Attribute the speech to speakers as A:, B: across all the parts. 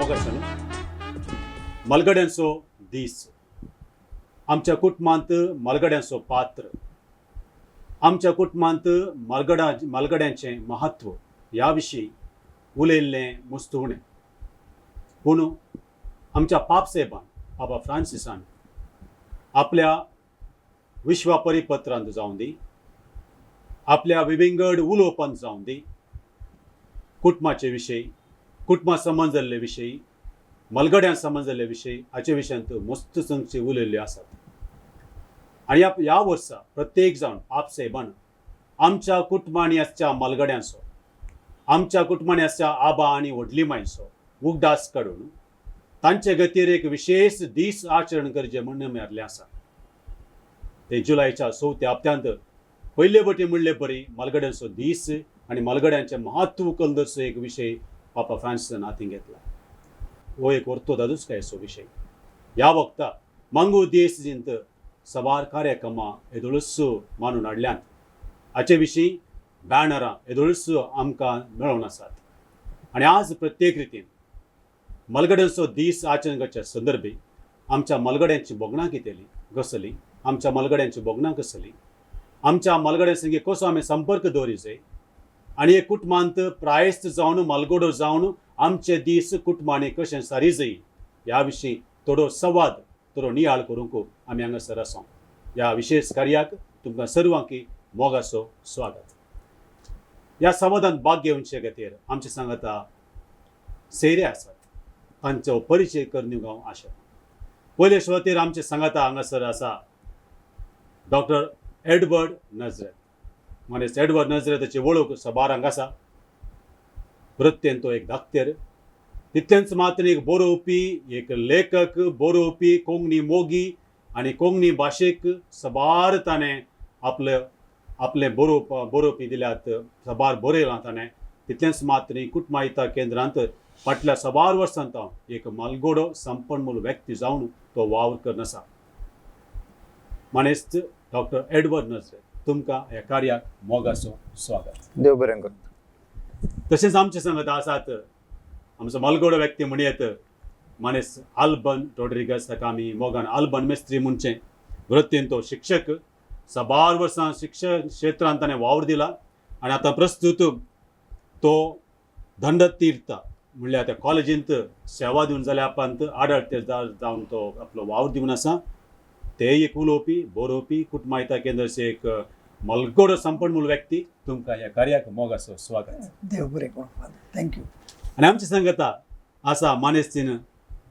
A: मोगाशानो, मलगड्यांचो दीस, आमच्या कुटुंबांत मलगड्यांचो पात्र, आमच्या कुटुंबांत मलगड्यांचें महत्व ह्या विशीं उलयल्लें मस्त उणें. पूण आमच्या पापसाहेबान, पापा फ्रांसिसान आपल्या विश्वा परिपत्रांत जावं दी, आपल्या विविंगड उलोवपांत जावं दी, कुटुंबाचे विशयी, कुटुंबा संबंद जाल्ले विशयी, मलगड्यां संबंद जाल्ले विशयी, हाचे विशयांत मस्त संगचे उलयल्ले आसात. आनी ह्या वर्सा प्रत्येक जाण पापसाहेबान आमच्या कुटुंबांनी आसच्या मलगड्यांचो, आमच्या कुटुंबांनी आसच्या आबा आनी व्हडली मायचो उगडास काडून तांचे गतीर एक विशेश दीस आचरण करचें म्हूण मेळिल्लें आसा. ते जुलयच्या चवथ्या हप्त्यांत पयले वटी म्हणले बरी मलगड्यांचो दीस आनी मलगड्यांचें महत्व कलदरचो एक विशय पापा फ्रांसिसान हातीन घेतला. हो एक वर्तो दादूसकायेचो विशय. ह्या वखता मंगळूर दियेसींत सबार कार्यक्रमां येदोळूच मानून हाडल्यांत. हाचे विशीं बॅनरां येदोळूच आमकां मेळोवन आसात. आनी आज प्रत्येक रितीन मलगड्यांचो दीस आचरण करच्या संदर्भी आमच्या मलगड्यांची भोगणां कितेली कसली, आमच्या मलगड्यांची भोगणां कसली, आमच्या मलगड्यां संगी कसो आमी संपर्क दवरी जाय आनी एक कुटुंबांत प्रायस्त जावन मलगडो जावन आमचे दीस कुटुंबांनी कशें सारी जाय ह्या विशीं थोडो संवाद, थोडो नियाळ करूंक आमी हांगासर आसा. ह्या विशेश कार्याक तुमकां सर्वांकी मोगाचो स्वागत. ह्या संवादांत भाग घेवचे खातीर आमचे सांगाता सेरे आसात, तांचो परिचय करून दिवंक हांव आशेतां. पयले सुवातेर आमचे सांगाता हांगासर आसा डॉक्टर एडवर्ड नजरेत. मानेस्त एडवर्ड नजरेताची वळख सबारांक आसा. वृत्तेन तो एक धाकतेर, तितलेंच मात्र एक बरोवपी, एक लेखक, बरोवपी, कोंकणी मोगी आनी कोंकणी भाशेक सबार ताणें आपले आपलें बरोवपी दिल्यात, सबार बरयलां ताणें. तितलेंच मात्र न्ही, कुटुंबायता केंद्रांत फाटल्या सबार वर्सांत हांव एक मालगोडो संपन्मूल व्यक्ती जावन तो वावर करून आसा. मानेस्त डॉक्टर एडवर्ड नजरे, तुमकां ह्या कार्याक मोगाचो स्वागत.
B: देव बरें करूं.
A: तशेंच आमचे संगत आसात आमचो मलगोडो व्यक्ती म्हणयेत मानेस्त आल्बन रोड्रिगस. ताका आमी मोगान आल्बन मेस्त्री म्हणचें. वृत्तीन तो शिक्षक. साबार वर्सां शिक्षण क्षेत्रांत ताणें वावर दिला आनी आतां प्रस्तूत तो दंडतीर्थ म्हणल्यार त्या कॉलेजींत सेवा दिवन जाल्या उपरांत आडळते जावन तो आपलो वावर दिवन आसा. ते एक उलोवपी, बरोवपी, कुटुंबायता केंद्राचे एक मलगोडो संपन्न व्यक्ती. तुमकां ह्या कार्याक मोगाचो स्वागत.
C: देव बरें करूं फादर, thank you.
A: आनी आमची संगता आसा मानेस्तीन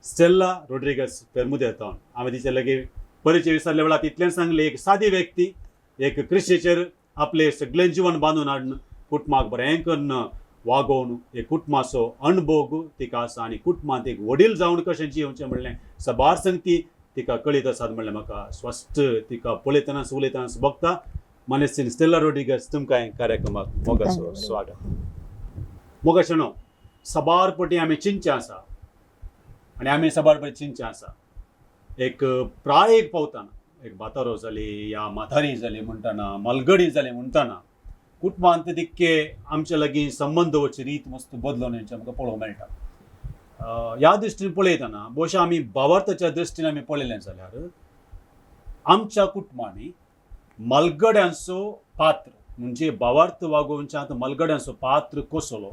A: स्टेल्ला रोड्रिगस पेरमुदेतावन. आमी तिचे लागीं परिचय विचारल्या वेळार तितलेंच सांगलें, एक सादी व्यक्ती, एक क्रिस्तीचेर आपलें सगळें जिवन बांदून हाडून कुटुंबाक बरें करून वागोवन एक कुटुंबाचो अणभोग तिका आसा आनी कुटुंबांत एक वडील जावन कशें जिवचें म्हणलें सबार संगती तिका कळीत आसात म्हणलें म्हाका स्वस्त तिका पळयतनाच उलयतनाच बघता. मानेस्तीन स्टेल्ला रोड्रिगस, तुमकां कार्यक्रमाक मोगाचो स्वागत. मोगाशेनो, सबार पटी आमी चिंतचें आसा आनी आमी सबार पटी चिंतचें आसा, एक प्रायेक पावतना एक बातारो जाली या म्हातारी जाली म्हणटना, मलगडी जाली म्हणटना कुटुंबांत तितके आमचे लागीं संबंद दवरची रीत मस्त बदलून येवचें आमकां पळोवंक मेळटा. ह्या दृश्टीन पळयतना भोवशा आमी भावार्थाच्या दृश्टीन आमी पळयलें जाल्यार आमच्या कुटुंबांनी मलगड्यांचो पात्र म्हणजे भावार्थ वागोवच्यांत मलगड्यांचो पात्र कसलो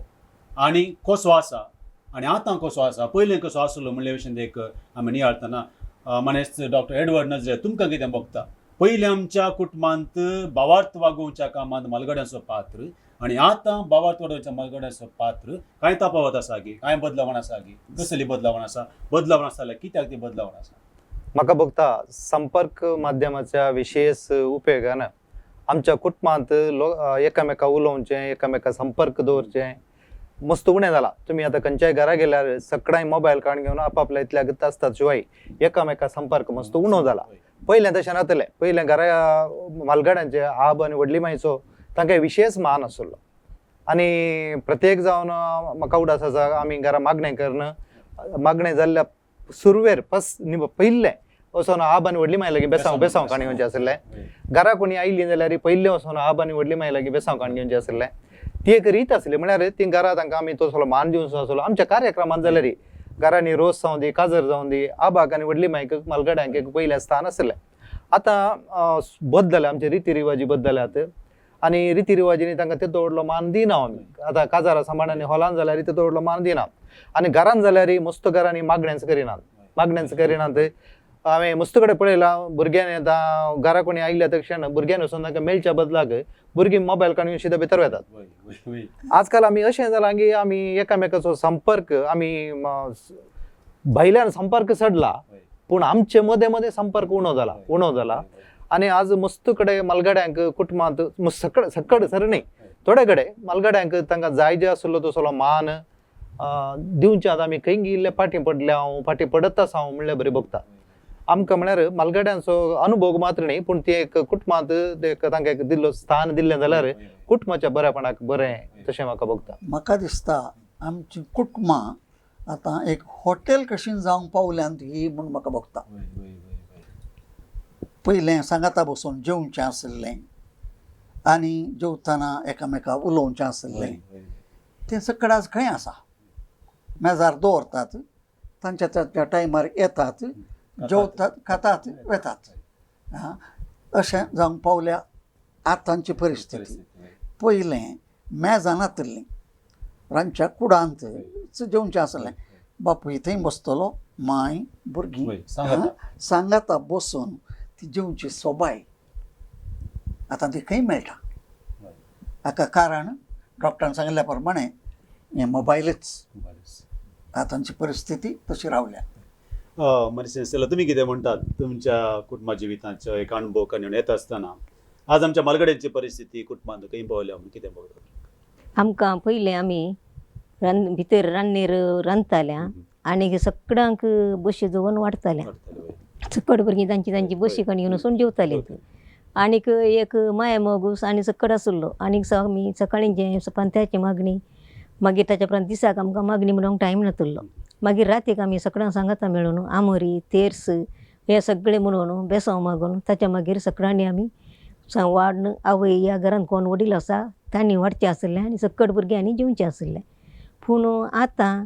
A: आनी कसो आसा आनी आतां कसो आसा, पयलीं कसो आसलो म्हणल्या विशीं एक आमी नियाळतना, मानेस्त डॉक्टर एडवर्ड नजरे, तुमकां कितें भोगता, पयलीं आमच्या कुटुंबांत भावार्थ वागोवच्या कामांत मलगड्यांचो पात्र आनी आतां भावार्थ वागोवच्या मलगड्यांचो पात्र कांय तफावत आसा गी, कांय बदलावण आसा गी, कसली बदलावण आसा, बदलावण आसा जाल्यार कित्याक ती बदलावण आसा?
B: म्हाका भोगता संपर्क माध्यमाच्या विशेष उपयोगान आमच्या कुटुंबांत लो एकामेका उलोवचें, एकामेका संपर्क दवरचें मस्त उणें जाला. तुमी आतां खंयच्याय घरा गेल्यार सगळ्यांय मोबायल काडून घेवन आपापल्या इतल्या गत आसतात, शिवाय एकामेका संपर्क मस्त उणो जाला. पयलें तशें नातलें. पयलें घरा मालगाड्यांचे आब आनी व्हडली मायचो तांकां विशेष मान आसलो आनी प्रत्येक जावन म्हाका उडास आसा, आमी घरा मागणें करून मागणें जाल्ल्या सुरवेर पस पयल्लें वचोन आब आनी व्हडली माय लागीं बेसांव बेसांव काणी घेवचें आसलें. घरा कोणी आयलीं जाल्यार पयलें वचोन आब आनी व्हडली माय लागीं बेसांव काणी घेवचें आसलें. ती एक रीत आसली, म्हळ्यार ती घरा तांकां आमी तसलो मान दिवचो आसलो. आमच्या कार्यक्रमांत जाल्यार घरांनी रोस जावं दी, काजर जावं दी, आबाक आनी व्हडली मायक म्हालगड्यांक एक पयलें स्थान आसलें. आतां बदलल्या आमचे रिती रिवाजी बदलल्यात आनी रिती रिवाजींनी तांकां तेदो व्हडलो मान दिना आमी. आतां काजारा सामानांनी हॉलान जाल्यार तेदो व्हडलो मान दिना आनी घरान जाल्यार मस्त घरांनी मागण्यांच करिनात, मागण्यांच करिनात. हांवें मस्त कडेन पळयलां भुरग्यांनी आतां घरा कोणी आयिल्ल्या तक्षण भुरग्यांनी वचून तांकां मेळच्या बदलाक भुरगीं मोबायल काडून शिदा भितर वेतात. आजकाल आमी अशें जालां की आमी एकामेकाचो संपर्क आमी भायल्यान संपर्क चडला, पूण आमचे मदें मदें संपर्क उणो जाला, उणो जाला. आनी आज मस्त कडेन म्हालगड्यांक कुटुंबांत सकड सकड सर न्ही, थोडे कडेन म्हालगड्यांक तांकां जाय जे आसलो तसलो मान दिवचे. आतां आमी खंय इल्ले फाटीं पडल्या हांव, फाटीं पडत आसा हांव म्हणल्यार बरी भोगता आमकां. म्हळ्यार म्हालगड्यांचो अनुभव मात्र न्ही, पूण ती एक कुटुंबांत एक तांकां एक दिल्लो स्थान दिल्लें जाल्यार कुटुंबाच्या बरेपणाक बरें तशें म्हाका भोगता.
C: म्हाका दिसता आमची कुटुंबां आतां एक हॉटेल कशी जावंक पावल्यांत ही म्हूण म्हाका भोगता. पयलें सांगाता बसून जेवचें आशिल्लें आनी जेवतना एकामेका उलोवचें आशिल्लें, तें सकड आज खंय आसा? मेजार दवरतात, तांच्या तांच्या टायमार येतात, जेवतात, खातात, वेतात. आं, अशें जावंक पावल्या आतांची परिस्थिती. पयलें मेजां नातिल्लीं, रांदच्या कुडांत जेवचें आसलें. बापूय थंय बसतलो, मांय, भुरगीं सांगाता बसून ती जेवची सोबाय आतां ती खंय मेळटा? हाका कारण डॉक्टरान सांगिल्ल्या प्रमाणे हें मोबायलच. आतांची परिस्थिती तशी रावल्या.
A: मनीस तुमी कितें म्हणटात तुमच्या कुटुंबा जिविताचो एक अणभव करून येता आसतना आज आमच्या म्हालगड्यांची परिस्थिती कुटुंबांत खंय पावल्या म्हणून कितें बघतात?
D: आमकां पयलें आमी भितर रान्नीर रांदताल्या आनी सगळ्यांक बशी जेवण वाडटाल्या. सकड भुरगीं तांची तांची बशी कण घेवन वचून जेवतालीं. आनीक एक माया मोगूस आनी सकड आसलो. आनीक आमी सकाळीं जें पंत्याची मागणी, मागीर ताच्या उपरांत दिसाक आमकां मागणी म्हणूंक टायम नातुल्लो. मागीर रातीक आमी सगळ्यांक सांगाता मेळून आमोरी तेर्स हे सगळें म्हणून बेसांव मागून ताच्या मागीर सगळ्यांनी आमी वाडन आवय ह्या घरांत कोण वडील आसा तांणी वाडचें आसलें आनी सकट भुरग्यांनी जेवचें आसलें. पूण आतां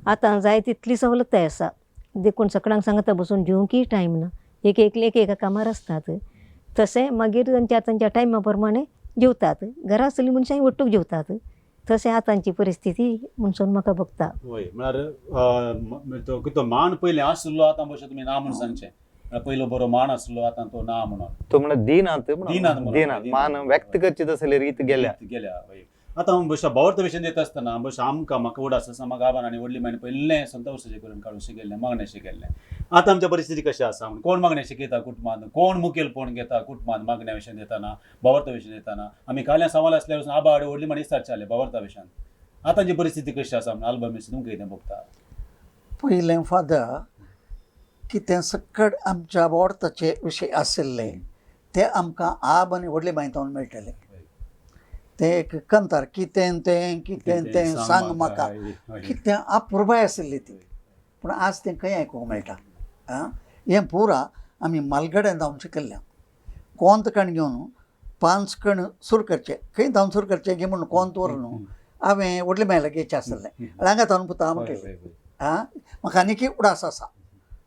D: आतां जाय तितली सवलताय आसा, देखून सगळ्यांक सांगाता बसून जेवंकय टायम ना. एक एकले एक एका कामार आसतात, तशें मागीर तांच्या तांच्या टायमा प्रमाणे जेवतात. घरा आसलीं मनशां ಒಟ್ಟುಗ್ जेवतात. तशें आतांची परिस्थिती म्हणसोन म्हाका भोगता.
A: वय, म्हळ्यार तो मान पयलें आसलो, आतां भशेन तुमी ना म्हूण सांगचें. पयलो बरो मान आसलो, आतां तो ना म्हणून.
B: तो म्हणल्यार दिनात, दिनात मान व्यक्त करची तसली रीत गेल्या
A: गेल्या. आतां भोवशा भावार्थ विशय येता आसतना भोवशा आमकां म्हाका उडास आसा, म्हाका आबान आनी व्हडली मायन पयलें संत वर्साचें करून काडून शिकयल्लें, मागणें शिकयल्लें. आतां आमच्या परिस्थिती कशी आसा म्हण कोण मागणें शिकयता कुटुंबांत, कोण मुखेलपण घेता कुटुंबांत मागण्या विशयान येताना, भावार्थ विशयान येताना? आमी काल्यां सवाल आसल्यार वचून आबा आड व्हडली मायन विचारचाले भावार्था विशयान. आतांची परिस्थिती कशी आसा म्हण आल्बम तुमकां कितें भोगता?
C: पयलें फादर कितें सकट आमच्या भावार्थाचे विशय आशिल्ले ते आमकां आब आनी व्हडले मांय मेळटले. ते एक कंतार कितें तें कितें तें सांग म्हाका, कितें अपुरबाय आशिल्ली ती. पूण आज तें खंय आयकूंक मेळटा? आं, हें पुरा आमी म्हालगड्यान धांवन शिकयल्ल्या. कोंत कण घेवन पांच कण सुरू करचे, खंय धांवन सुरू करचें गे म्हूण कोंत व्हरून हांवें व्हडले मांय लागीं आसलें हांगा धांवन पुता म्हणटलें. आं, म्हाका आनीक उडास आसा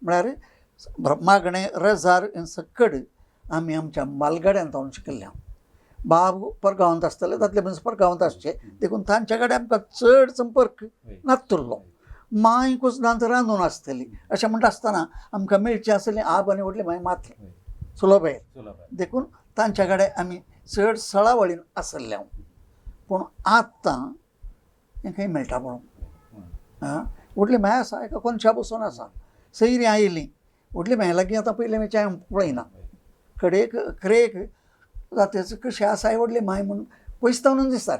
C: म्हळ्यार मागणें रजार हें सकड आमी आमच्या म्हालगड्यान धांवन शिकयल्ल्या. बाब परगांवांत आसतले, दादले मनीस परगांवांत आसचे, देखून तांच्या कडेन आमकां चड संपर्क नातुरलो. मांय कुसदांत रांदून आसतली अशें म्हणटा आसतना आमकां मेळची आसली आब आनी व्हडली मांय मात्र सुलभ, देखून तांच्या कडेन आमी चड सळावळीन आसले. पूण आतां हें खंय मेळटा पळोवंक? आं, व्हडली मांय आसा एका कोनशा बसून आसा, सैरीं आयलीं व्हडली मांय लागीं आतां पयलें मातशें हांव पळयना, कडेक खरेक जातेच कशी आसा व्हडली मांय म्हूण पयसतावनूच दिसता.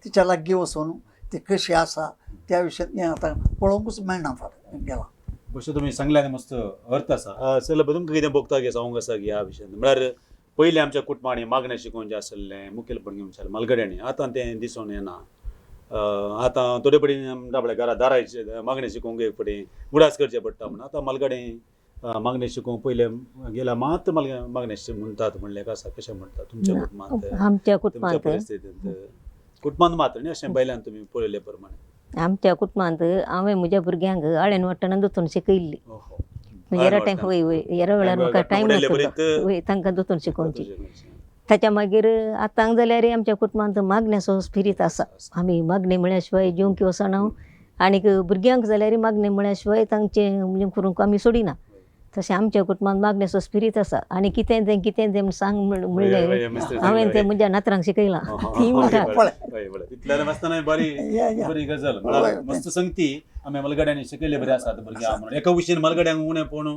C: तिच्या लागीं वचून ती कशी आसा त्या विशयान हें आतां पळोवंकूच मेळना फाल्यां गेलां.
A: भोवशा तुमी सांगल्यार मस्त अर्थ आसा. चल तुमकां कितें भोगता गे सांगूंक आसा ह्या विशयान? म्हळ्यार पयलीं आमच्या कुटुंबांनी मागणें शिकोवन जें आसलें मुखेलपण घेवन आसलें म्हालगड्यांनी, आतां तें दिसून येना. आतां थोडे पडी म्हणटा पळय घरा दाराचे मागणें शिकोवंक एक फावटी उडास करचें पडटा म्हण आतां म्हालगडे मागणें शिकोवंक पयलें गेल्या मात मागणें म्हणटात म्हणलें आसा. कशें म्हणटा तुमच्या कुटुंबांत?
D: आमच्या कुटुंबांत
A: परिस्थितींत कुटुंबांत मात्र न्ही, अशें बैल्यान तुमी पळयले प्रमाणे.
D: आमच्या कुटुंबांत हांवें म्हज्या भुरग्यांक आळेन वांटण दोतोन शिकयल्ली. म्हणजे टायम वय वय येरा वेळार म्हाका टायम नासलो वय तांकां दोतोन शिकोवची. ताच्या मागीर आतां जाल्यार आमच्या कुटुंबांत मागण्याचो स्पिरीत आसा. आमी मागणें म्हळ्या शिवाय जेवंक वचना आनीक भुरग्यांक जाल्यार मागणें म्हळ्या शिवाय तांचें म्हणजे करूंक आमी सोडिना. तशें आमच्या कुटुंबांत मागण्याचो स्पिरीत आसा. आनी कितें तें कितें तें सांग म्हणलें हांवें तें म्हज्या नातरांक शिकयलां. ती म्हणटा
A: तितल्यार आसतना बरी बरी गजाल म्हळ्यार मस्त संगती आमी मलगड्यांनी शिकयल्ले बरी आसात भुरग्यांक म्हणून. एका विशयन मलगड्यांक उणें पूण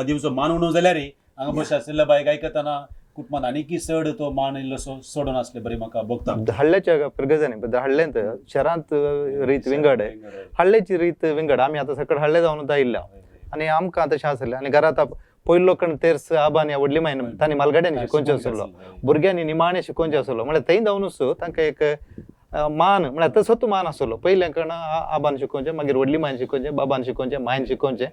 A: दिवचो मान उणो जाल्यार हांगा बस आशिल्ल्या बायक आयकतना कुटुंबान आनीकय चड तो मान इल्लोसो सोडून आसले बरी म्हाका भोगता.
B: हल्ल्याच्या प्रगजांनी हल्ल्यांत शहरांत रीत विंगड, हल्ल्याची रीत विंगड. आमी आतां सकड हल्ले जावन आयिल्ल्या आनी आमकां तशें आसलें. आनी घरांत पयलो कण तेर्स आबान व्हडली मायन तांणी मालगाड्यांनी शिकोवचें आसलो, भुरग्यांनी निमाणें शिकोवचें आसलो. म्हळ्यार थंय जावनूच तांकां एक मान म्हळ्यार तसोच मान आसलो. पयल्या कण आबान शिकोवचें, मागीर व्हडली मायन शिकोवचें, बाबान शिकोवचें, मायन शिकोवचें,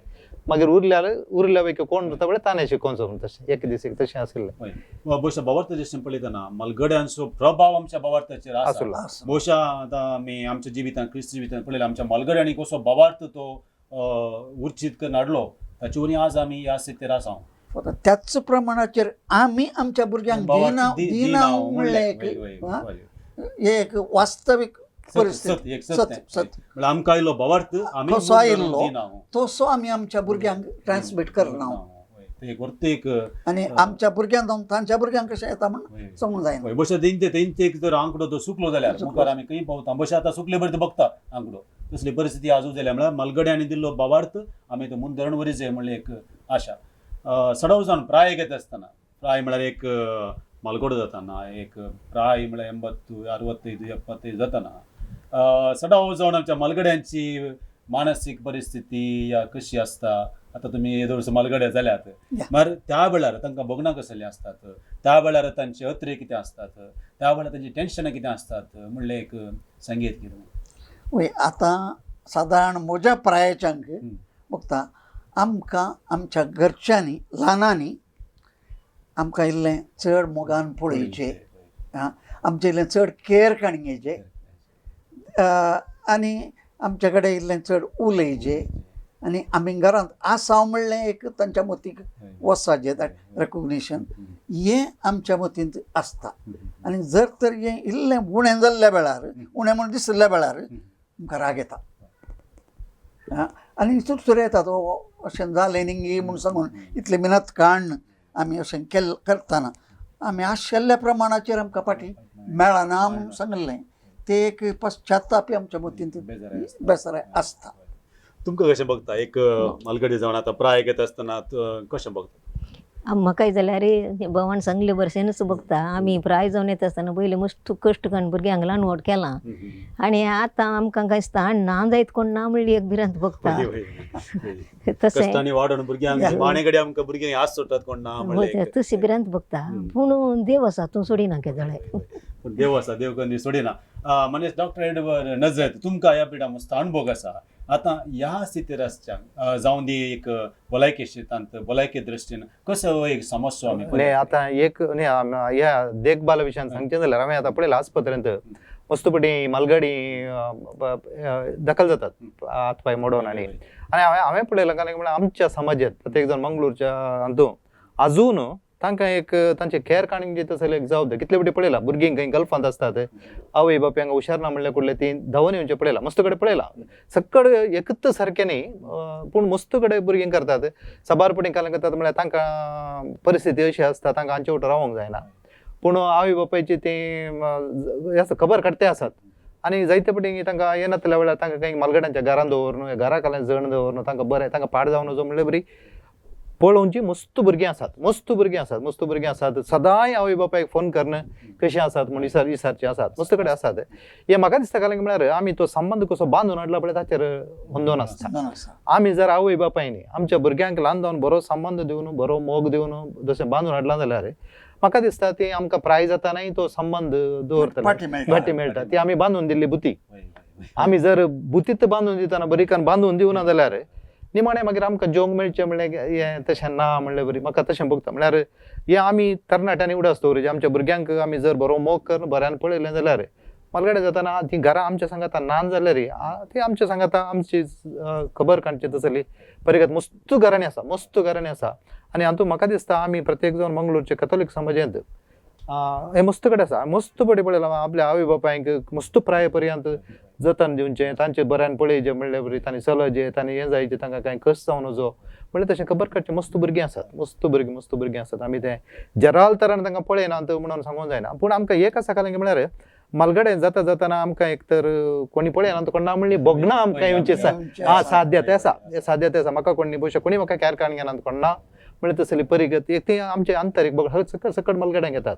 B: मागीर उरल्या पैकी कोण उरता पळय ताणें शिकोवचो म्हूण. तशें एक दीस एक तशें आशिल्लें.
A: बहुशा भावार्थाचेर पळयतना मलगड्यांचो प्रभाव आमच्या भावार्थाचेर आसलो. बहुशा आतां आमी आमच्या जिवितांत क्रिस्ती जिवितांत पळयलें आमच्या मलगड्यांनी कसो भावार्थ तो उर्चीत करून हाडलो ताचे वरवीं आज आमी ह्या स्थितीर आसा.
C: त्याच प्रमाणाचेर आमी आमच्या भुरग्यांक दिना दिना म्हणलें एक वास्तवीक परिस्थिती
A: सत आमकां आयलो भावार्थ आमी
C: कसो आयिल्लो तसो आमी आमच्या भुरग्यांक ट्रान्समीट करना. आनी आमच्या भुरग्यांक जावन तांच्या भुरग्यांक कशें येता म्हण सांगूंक जायना.
A: बशे तेंचे तेंचे एक जर आंकडो तो सुकलो जाल्यार मुखार आमी खंय पावता. बशे आतां सुकले बरें बघता आंकडो तसली परिस्थिती आजू जाल्या. म्हळ्यार मलगड्यांनी दिल्लो भावार्थ आमी तो मुंदरण वरी जाय म्हणलें एक आशा. सडव जावन प्राय घेता आसतना प्राय म्हळ्यार एक मालगडो जाताना एक प्राय म्हळ्यार 80 65 70 जाताना सडाव जावन आमच्या मालगड्यांची मानसीक परिस्थिती या कशी आसता. आतां तुमी येदोळसो मालगडे जाल्यात मार त्या वेळार तांकां भोगणां कसलीं आसतात, त्या वेळार तांचे अत्रे कितें आसतात, त्या वेळार तांची टेन्शनां कितें आसतात म्हणलें एक सांगीत कितें.
C: वय आतां सादारण म्हज्या प्रायेच्यांक बघता आमकां आमच्या घरच्यांनी ल्हानांनी आमकां इल्लें चड मोगान पळोवचें, आमचें इल्लें चड केअर काडून घेवचें आनी आमचे कडेन इल्लें चड उलयचें आनी आमी घरांत आसा म्हणलें एक तांच्या मतीक वचपाचें रेकोग्निशन हें आमच्या मतींत आसता. आनी जर तर हें इल्लें उणें जाल्ल्या वेळार उणें म्हूण दिशिल्ल्या वेळार आमकां राग येता आनी चुरचुरे येतात अशें जालें न्ही म्हूण सांगून इतलें मिनत काडून आमी अशें केल्लें करतना आमी आशिल्ल्या प्रमाणाचेर आमकां फाटीं मेळना म्हूण सांगिल्लें तें एक पश्चातापी आमच्या मतींत बेजाराय आसता.
A: तुमकां कशें बघता एक मालगडी जावन आतां प्राय घेता आसतना कशें बघता?
D: म्हाकाय जाल्यार भोवान सांगले भशेनूच बघता. आमी प्राय जावन येता आसतना पयलीं मस्त कश्ट काडून भुरग्यांक ल्हान व्हड केलां आनी आतां आमकां कांय स्थान ना जायत कोण ना म्हणली एक भिरांत बघता.
A: तशें वाडोवन भुरग्यांक माणे आमकां भुरग्यांक आस सोडटात कोण ना म्हणलें
D: तशी भिरांत बघता. पूण देव आसा तूं सोडिना केदळे.
A: पूण देव आसा देव करून सोडिना. म्हणजे डॉक्टर एडवर्ड नजरेत तुमकां ह्या पिडा मस्त अणभव आसा. आतां ह्या स्थितीर आसच्या जावन दी एक भलायकी शेतांत भलायकी दृश्टीन कसो एक समस्या आमी
B: न्ही आतां एक न्ही ह्या देखभाला विशयान सांगचें जाल्यार हांवें आतां पळयलां आस्पत्रेंत मस्तपटी मालगाडी दखल जातात हात पांय मोडोवन. आनी आनी हांवें पळयलां कारण म्हळ्यार आमच्या समाजांत प्रत्येक जाण मंगळूरच्या हातूंत आजून तांकां एक तांचे केअर काडून घेता जाल्यार एक जबाबदारी. कितले फावटी पळयलां भुरगीं खंय गल्फांत आसतात आवय बापूय हांगा हुशार ना म्हणल्यार कुडले ती धांवन येवचें पळयलां मस्त कडेन पळयलां सक्कड एकच सारकें न्ही पूण मस्त कडेन भुरगीं करतात साबार पटी काल करतात म्हळ्यार तांकां परिस्थिती अशी आसता तांकां हांचे वटेन रावोंक जायना पूण आवय बापायची ती खबर काडटे आसात आनी जायते पटी तांकां येनातल्या वेळार तांकां काही मालगड्यांच्या घरान दवरून घरा खाल्यान जण दवरून तांकां बरें तांकां पाड जावन वचो म्हणल्यार बरी पळोवची मस्त भुरगीं आसात मस्त भुरगीं आसात मस्त भुरगीं आसात सदांय आवय बापायक फोन करून कशीं आसात म्हूण विचारचीं आसात मस्त कडेन आसात. हें म्हाका दिसता कारण म्हळ्यार आमी तो संबंद कसो बांदून हाडला पळय ताचेर होंदोन आसता. आमी जर आवय बापायनी आमच्या भुरग्यांक ल्हान जावन बरो संबंद दिवन बरो मोग दिवन जशें बांदून हाडला जाल्यार म्हाका दिसता ती आमकां प्राय जातानाय तो संबंद दवरतले फाटी मेळटा. ती आमी बांदून दिल्ली बुती आमी जर बुतीत बांदून दितना बरीकान बांदून दिवना जाल्यार निमाणें मागीर आमकां जेवंक मेळचें म्हणल्यार हें तशें ना म्हणल्यार बरी म्हाका तशें भोगता. म्हणल्यार हें आमी तरणाट्यांनी उडास दवरचें आमच्या भुरग्यांक आमी जर बरो मोग करून बऱ्यान पळयलें जाल्यार मालगडे जाताना ती घरां आमच्या सांगाता नान जाल्यार ती आमच्या सांगाता आमची खबर काडची तसली परिगत मस्त घरांनी आसा, मस्त घरांनी आसा. आनी हातूंत म्हाका दिसता आमी प्रत्येक जावन मंगळूरचे कथोलीक समाजांत हें मस्त कडेन आसा. मस्त पडे पळयलां आपल्या आवय बापायक मस्त प्राय पर्यंत जतन दिवचें, तांचे बऱ्यान पळयचें म्हणल्यार बरी तांणी चलचें, तांणी हें जायचें, तांकां कांय कश्ट जावं नजो म्हणल्यार तशें खबर काडचें. मस्त भुरगीं आसात, मस्त भुरगीं, मस्त भुरगीं आसात. आमी तें जराल तरान तांकां पळयनात म्हणून सांगूंक जायना, पूण आमकां एक आसा कारण म्हळ्यार मालगडे जाता जाताना आमकां एक तर कोणी पळयना कोण ना म्हणली भोगना आमकां येवची आसा, साध्यता आसा, साध्यता आसा. म्हाका कोणी भविश्य कोणी म्हाका कॅर काडून घेनात कोण ना म्हणल्यार तसली परिगत एक ती आमचे आंतरीक बघ सकट सकट मालगड्यांक येतात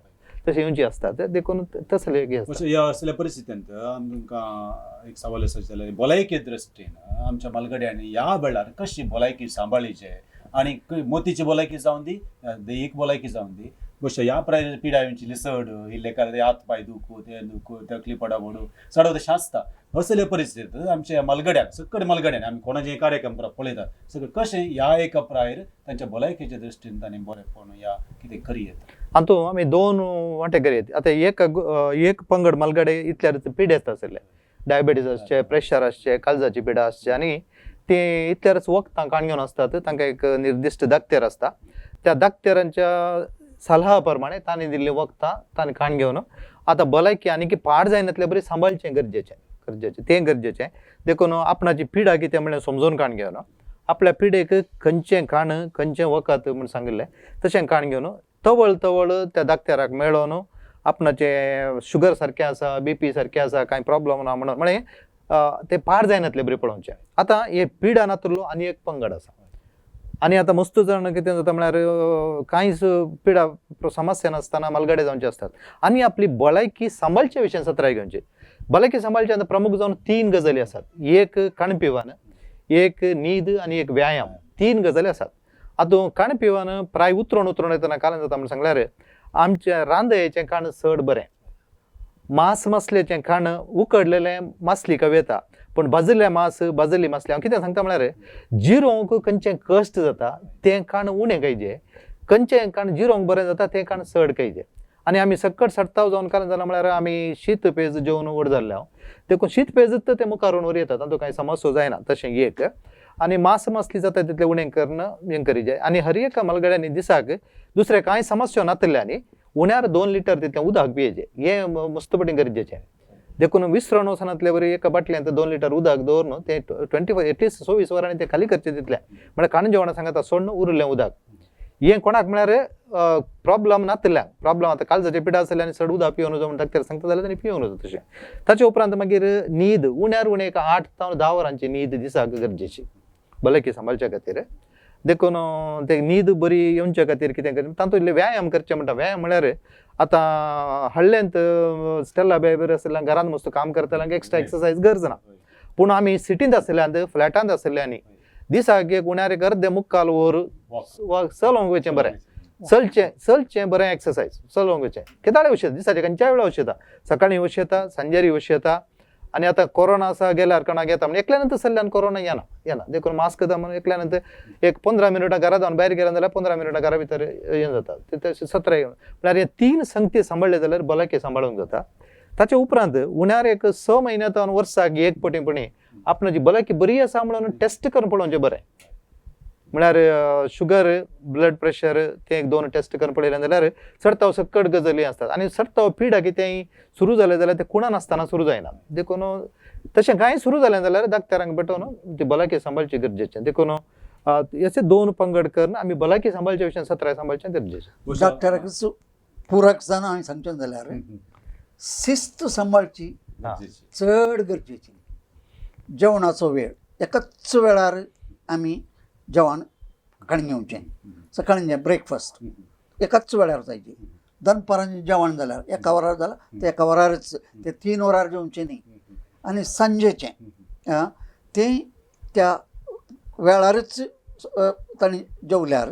B: तशें येवची आसतात, देखून तसले एक आसता.
A: ह्या असल्या परिस्थितींत आमकां एक सवाल आसा जाल्यार भलायके दृश्टीन आमच्या मालगड्यांनी ह्या वेळार कशी भलायकी सांबाळीचे आनी मोतीची भलायकी जावन दी, दैहीक भलायकी जावन दी, बशे ह्या प्राय पिडा येवची चड इल्ले कारण हात पांय दुखू, ते दुखू, तकली पडा पडू चड तशें आसता. असले परिस्थितींत आमच्या मालगड्यांक सकट मालगड्यांनी आमी कोणाचे कार्यक्रम पळयतात सगळें कशें ह्या एका प्रायर तांच्या भलायकेच्या दृश्टीन तांणी बरेपण ह्या कितें करी येता.
B: हातूंत आमी दोन वांटे करी. आतां एक एक पंगड मालगडे इतल्यार पिडेस्त आशिल्ले, डायबिटीज आसचे, प्रेशर आसचे, काळजाची पिडा आसचे, आनी ते इतल्यारच वखदां काण घेवन आसतात. तांकां एक निर्दिश्ट दाक्तेर आसता, त्या दाक्तेरांच्या सलाह प्रमाणे तांणी दिल्लीं वखदां तांणी काण घेवन आतां भलायकी आनी पाड जायनातले बरी सांबाळचें गरजेचें, गरजेचें तें गरजेचें. देखून आपणाची पिडा कितें म्हणल्यार समजून काण घेवन आपल्या पिडेक खंयचें काण खंयचें वखद म्हूण सांगिल्लें तशें काण घेवन तवळ तवळ त्या दाक्तेराक मेळोन आपणाचें शुगर सारकें आसा, बीपी सारकें आसा, कांय प्रॉब्लम ना म्हणून म्हळें तें पाड जायनातलें बरी पळोवचें. आतां हे पिडा नातलो आनी एक पंगड आसा, आनी आतां मस्त जाण कितें जाता म्हळ्यार कांयच पिडा समस्या नासतना मालगडे जावचे आसतात आनी आपली भलायकी सांबाळचे विशयान सत्राय घेवची. भलायकी सांबाळचे आतां प्रमुख जावन तीन गजाली आसात, एक काणपिवान, एक न्हीद आनी एक व्यायाम, तीन गजाली आसात. आतां काण पिवन प्राय उतरून उतरून येतना कारण जाता म्हण सांगल्यार आमच्या रांदयेचें काण चड बरें, मांस मासलेचें खाण उकडलेलें मासली कवी येता, पूण भाजिल्लें मांस भाजिल्ली मासली हांव कितें सांगता म्हळ्यार जिरोवंक खंयचें कश्ट जाता तें खाण उणें खायचें, खंयचें खाण जिरोवंक बरें जाता तें खाण चड खायचें. आनी आमी सकट सट्टाव जावन कारण जालां म्हळ्यार आमी शीत पेज जेवन व्हड जाल्ले हांव, देखून शीत पेज ते मुखार व्हरून येता तातूंत कांय समस्या जायना तशें एक. आनी मांस मासली जाता तितलें उणें करून हें करीजे. आनी हर एका मालगड्यांनी दिसाक दुसरें कांय समस्या नातिल्ल्यांनी उण्यार 2 लिटर तितलें उदक पियेचें, हें मस्तपटी गरजेचें. देखून विसरण वचनातले बरी एका बाटल्यांत 2 लिटर उदक दवरून तें 24 एटलिस्ट 24 वरांनी तें खाली करचें तितलें, म्हळ्यार काण जेवणां सांगता सोडून उरिल्लें उदक हें कोणाक म्हळ्यार प्रॉब्लम नातिल्ल्यान प्रॉब्लम आतां काळजाचे पिडा आसले आनी चड उदक पिवन वचो म्हण डॉक्टर सांगता जाल्यार ताणें पिवन वचो तशें. ताचे उपरांत मागीर न्हीद उण्यार उणें एक 8 ते 10 वरांची न्हीद दिसाक गरजेची भलायकी सांबाळच्या खातीर. देखून ते न्हीद बरी येवच्या खातीर कितें कर तातूंत इल्लें व्यायाम करचें म्हणटा. व्यायाम म्हळ्यार आतां हळ्ळेंत स्टेला बेबर आशिल्ल्यान घरांत मस्त काम करतल्यांक एक्स्ट्रा एक्सरसायज गरज ना, पूण आमी सिटींत आशिल्ल्यान फ्लॅटांत आशिल्ल्यांनी दिसाक एक उण्यार एक अर्दे मुक्काल वर चलोवंक वयचें बरें, चलचें चलचें बरें एक्सरसायज चलोवंक वयचें केदाळे वशेता दिसाचें खंयच्याय वेळार वशेता, सकाळीं वशेता, सांजेरी वशेता. आनी आतां कोरोना आसा गेल्यार कोणाक येता म्हण एकल्यानंतर चल्ल्यान कोरोना येना येना, देखून मास्क दा म्हणून एकल्यानंतर एक 15 मिनटां घरा जावन भायर गेल्यान जाल्यार 15 मिनटां घरा भितर हें जाता ते तशें 17 म्हळ्यार हे 3 संगती सांबाळ्ळे जाल्यार भलायकी सांबाळूंक जाता. ताचे उपरांत उण्यार एक 6 म्हयन्या जावन वर्साक एक पटी आपणाची भलायकी बरी आसा म्हणून टेस्ट करून पळोवचें बरें, म्हळ्यार शुगर ब्लड प्रेशर तें एक 2 टेस्ट करून पळयलें जाल्यार चडताव सकट गजाली आसतात. आनी चडताव पिडा कितेंय सुरू जालें जाल्यार तें कुणान आसतना सुरू जायना, देखून तशें कांय सुरू जालें जाल्यार डॉक्टरांक भेटोवन ती भलायकी सांबाळची गरजेचें. देखून अशे 2 पंगड करून आमी भलायकी सांबाळच्या विशयान सत्राय सांबाळचें गरजेचें.
C: डॉक्टराक पुरक जावन हांवें सांगचें जाल्यार शिस्त सांबाळची चड गरजेची. जेवणाचो वेळ एकाच वेळार आमी जेवण काडून घेवचें, सकाळीं ब्रेकफास्ट एकाच वेळार जायची, दनपारां जेवण जाल्यार एका वरार जाल्यार तें एका वरारच, तें 3 वरार जेवचें न्ही. आनी सांजेचें तें त्या वेळारच तांणी जेवल्यार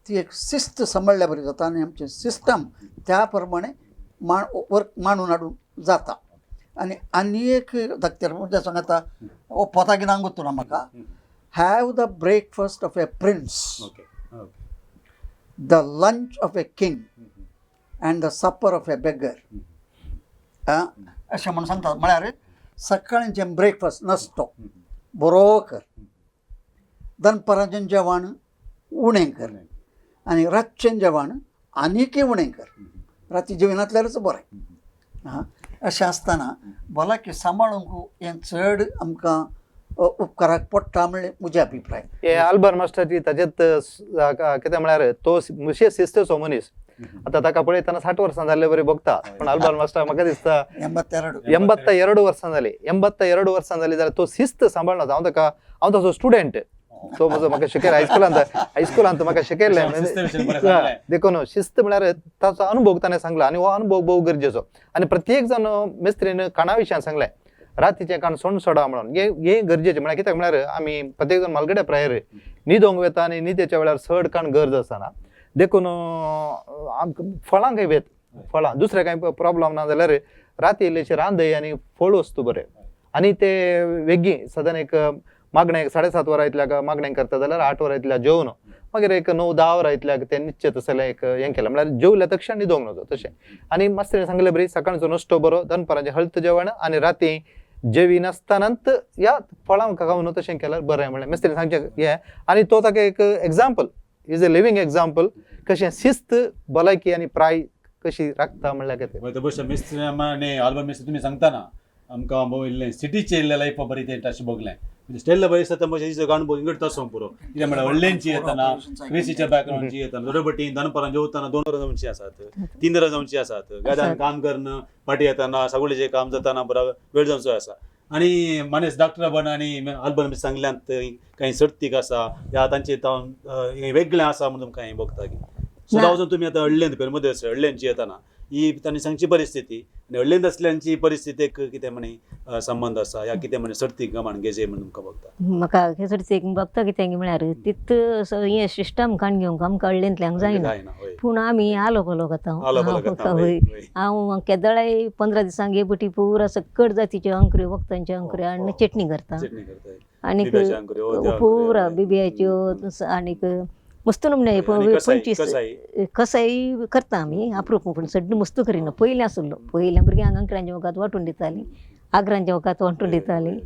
C: ती एक शिस्त सांबाळ्ळ्या बरी जाता आनी आमचें सिस्टम त्या प्रमाणे वर्क मांडून हाडून जाता. आनी आनी एक डॉक्टर म्हणजे सांगता पोतागिनांक गोत्तुना म्हाका, have the breakfast of a prince,
A: okay, okay.
C: The lunch of a king, and the supper of a beggar. अशें म्हूण सांगतात. म्हळ्यार सकाळचें ब्रेकफास्ट नाश्तो बरो कर, दनपाराचें जेवण उणें कर आनी रातचें जेवण आनीकय उणें कर. राती जेवणांतल्यारच बरें. आं, अशें आसतना भलायकी सांबाळूंक हें चड आमकां उपकाराक पडटा म्हणलें म्हजें अभिप्राय.
B: हे आल्बर मास्टराची ताजेत कितें म्हळ्यार तो विशेश शिस्तेचो मनीस. आतां ताका पळयतना 60 वर्सां जाल्ले बरी भोगता, पण आल्बर मास्टर म्हाका दिसता
C: 82
B: 82 वर्सां जाली, 82 वर्सां जाली जाल्यार तो शिस्त सांबाळना. हांव ताका, हांव ताचो स्टुडंट, तो म्हजो म्हाका शिकयला हायस्कुलांत, हायस्कुलांत म्हाका शिकयलें. देखून शिस्त म्हळ्यार ताचो अनुभव ताणें सांगला आनी हो अनुभव भोव गरजेचो. आनी प्रत्येक जाण मिस्त्रीन काणा विशयान सांगलें, रातीचें काण सोंड सोडा म्हणून, हें गरजेचें. म्हळ्यार कित्याक म्हळ्यार आमी प्रत्येक जाण मालगड्या प्रायर न्हिदोंक वेता आनी न्हिदेच्या वेळार चड काण गरज आसना. देखून आमकां फळां खंय वेत, फळां दुसरें कांय प्रॉब्लम ना जाल्यार राती इल्लेशें रांदय आनी फळ वस्तू बरें. आनी ते वेगीं सदां एक मागणें 7:30 वरां इतल्याक मागणें करता जाल्यार 8 वरां इतल्या जेवन मागीर एक 9-10 वरां इतल्याक तें निश्चीत जाल्यार एक हें केलें म्हळ्यार जेवल्या तक्षण न्हिदोंक नजो तशें. आनी मास्तरीन सांगलें बरी सकाळचो नश्टो बरो, दनपारांचें हळत जेवण आनी राती जेवी नासतनात ह्या फळां खावन तशें केल्यार बरें म्हणलें मिस्त्रीन सांगचें हें. आनी तो ताका एक example, is a living example कशें शिस्त भलायकी आनी प्राय कशी राखता म्हणल्यार कितें.
A: भोवशा मिस्त्री आनी आल्बर मिस्त्री तुमी सांगतना आमकां इल्लें सिटीचें इल्लें लायफ बरी तें तशें भोगलें. स्टेल्ला बरी आसता भशेन हिचो अणभव इंगड तसो पुरो. कितें म्हळ्यार व्हडल्यांची येतना क्रिसीच्या बॅकग्रावंडची येतना थोडे बटी दनपारां जेवतना 2 वरां जावची आसात, 3 वरां जावची आसात, गादान काम करून फाटी येतना सगळेचें काम जातना बरो वेळ जावचो आसा. आनी मानेस डॉक्टर बन आनी आल्बर सांगल्यांत कांय सर्तीक आसा ह्या तांचे वेगळें आसा म्हणून तुमकां हें भोगता की सदां वचून तुमी आतां अडलेंत पेरमध्ये अडल्यांची येतना ही तांणी सांगची परिस्थिती आनी अडलेंत आसल्यांची परिस्थितीक कितें म्हणी संबंद आसा ह्या कितें म्हणी सर्तीक गमान घेजे म्हणून तुमकां भोगता.
D: म्हाका हे सर्तीक भोगता कितें म्हळ्यार तित हें सिस्टम काण घेवंक आमकां अडलेंतल्यांक जायना, पूण आमी आलो पालो खाता. हांव केदळाय 15 दिसांक हे बटी पुरा सक्कड जातीच्यो आंकऱ्यो वखदांच्यो आंकऱ्यो आनी चटणी करता आनीक पुरा बिब्याच्यो आनीक मस्त नमुने 25 कसाय करता आमी अप्रूप, पूण सड्ड मस्त करिना. पयलीं आसलो पयलीं भुरग्यांक अंकरांच्या वखद वांटून दितालीं, आगरांच्या वखद वांटून दितालीं,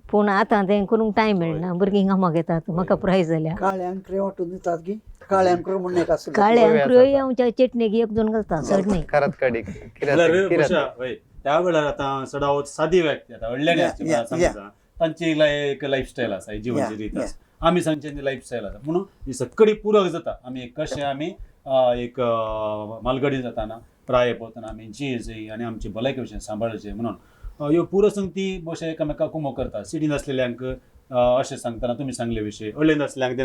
D: पूण आतां तें करूंक टायम मेळना. भुरगीं कामाक येतात, म्हाका पुराय जाल्या.
C: काळे आंकरे वांटून दितात की काळे आंकरे म्हणून एक आसलें,
D: काळे आंकऱ्योय हांव चटणेक 1-2 घालता, चड न्ही.
A: त्या वेळार आतां चडावत सादी व्यक्ती आतां व्हडल्यानी तांची एक लायफस्टायल आसा, जिवनची रीत आसा, आमी सांगचे लायफस्टायल आसा, म्हणून ही सक्कडी पुरक जाता. आमी कशें आमी एक मालगडी जाताना प्राय पळयतना आमी जियेचें आनी आमची भलायकी विशय सांबाळचें म्हणून ह्यो पुरो संगती भोवशा एकामेका कुमो करता. सिटीन आसलेल्यांक अशें सांगतना तुमी सांगले विशय, अडलेन आसल्यांक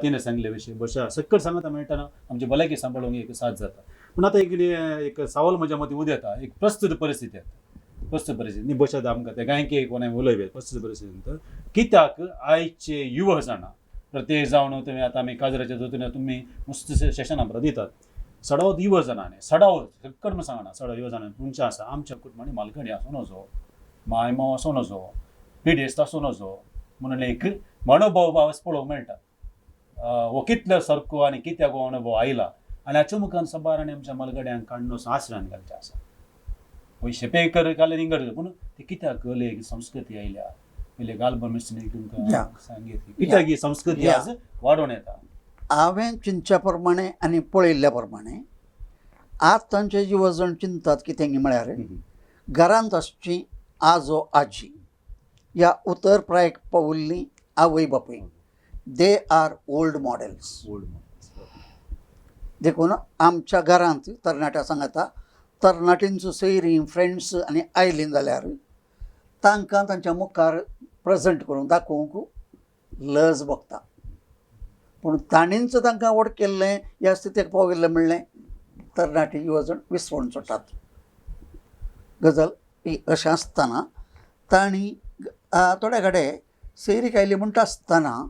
A: तिणें सांगले विशय, भोवशा सक्कड सांगता मेळटना आमची भलायकी सांबाळूंक एक साथ जाता. पूण आतां एक सवाल म्हज्या मतीं उदेता, एक प्रस्तुत परिस्थिती येता, प्रस्तुत परिस्थिती न्ही भोवशा आमकां ते गायकी कोणें उलयले प्रस्तुत परिस्थितींत कित्याक आयचे युवक जाणां प्रत्येक जावन तुमी आतां आमी काजराच्या दोतोर तुमी मस्त सेशनां बरें दितात, सडावत युवक जाणां सडावत सक्कड म्हण सांगना, सडावत युवक जाणां तुमचें आसा आमच्या कुटुंबांनी मालगडी आसूं नजो, माय माव आसूं नजो, पिडेस्त आसूं नजो म्हणून एक मनोभाव भाव पळोवंक मेळटा. हो कितलो सारको आनी कित्याक हो अणभव आयला आनी हाच्या मुखार सबार आनी आमच्या मालगड्यांक काडून आसरान घालचें आसा. पयशे पे कर घाले रिंगड, पूण ते कित्याक एक संस्कृती आयल्या पयले गालबा मिस्त्री तुमकां सांगीत कित्याक ही संस्कृती आज वाडोवन येता.
C: हांवें चिंतच्या प्रमाणे आनी पळयल्ल्या प्रमाणे आज तांचे युवजण चिंततात कितें म्हळ्यार घरांत आसची आजो आजी ह्या उतर प्रायक पावल्ली आवय बापूय, they are old models. देखून आमच्या घरांत तरणाट्या सांगता तरणाट्यांचो सोयरीं फ्रेंड्स आनी आयलीं जाल्यार तांकां तांच्या मुखार प्रेजेंट करून दाखोवंक लज भोगता, पूण ताणींच तांकां व्हड केल्लें ह्या स्थितीक पाविल्लें म्हणलें तरणाटी युवजण विसवण सोडटात. गजाल ही अशें आसतना तांणी थोड्या कडेन सैरीक आयली म्हणटा आसतना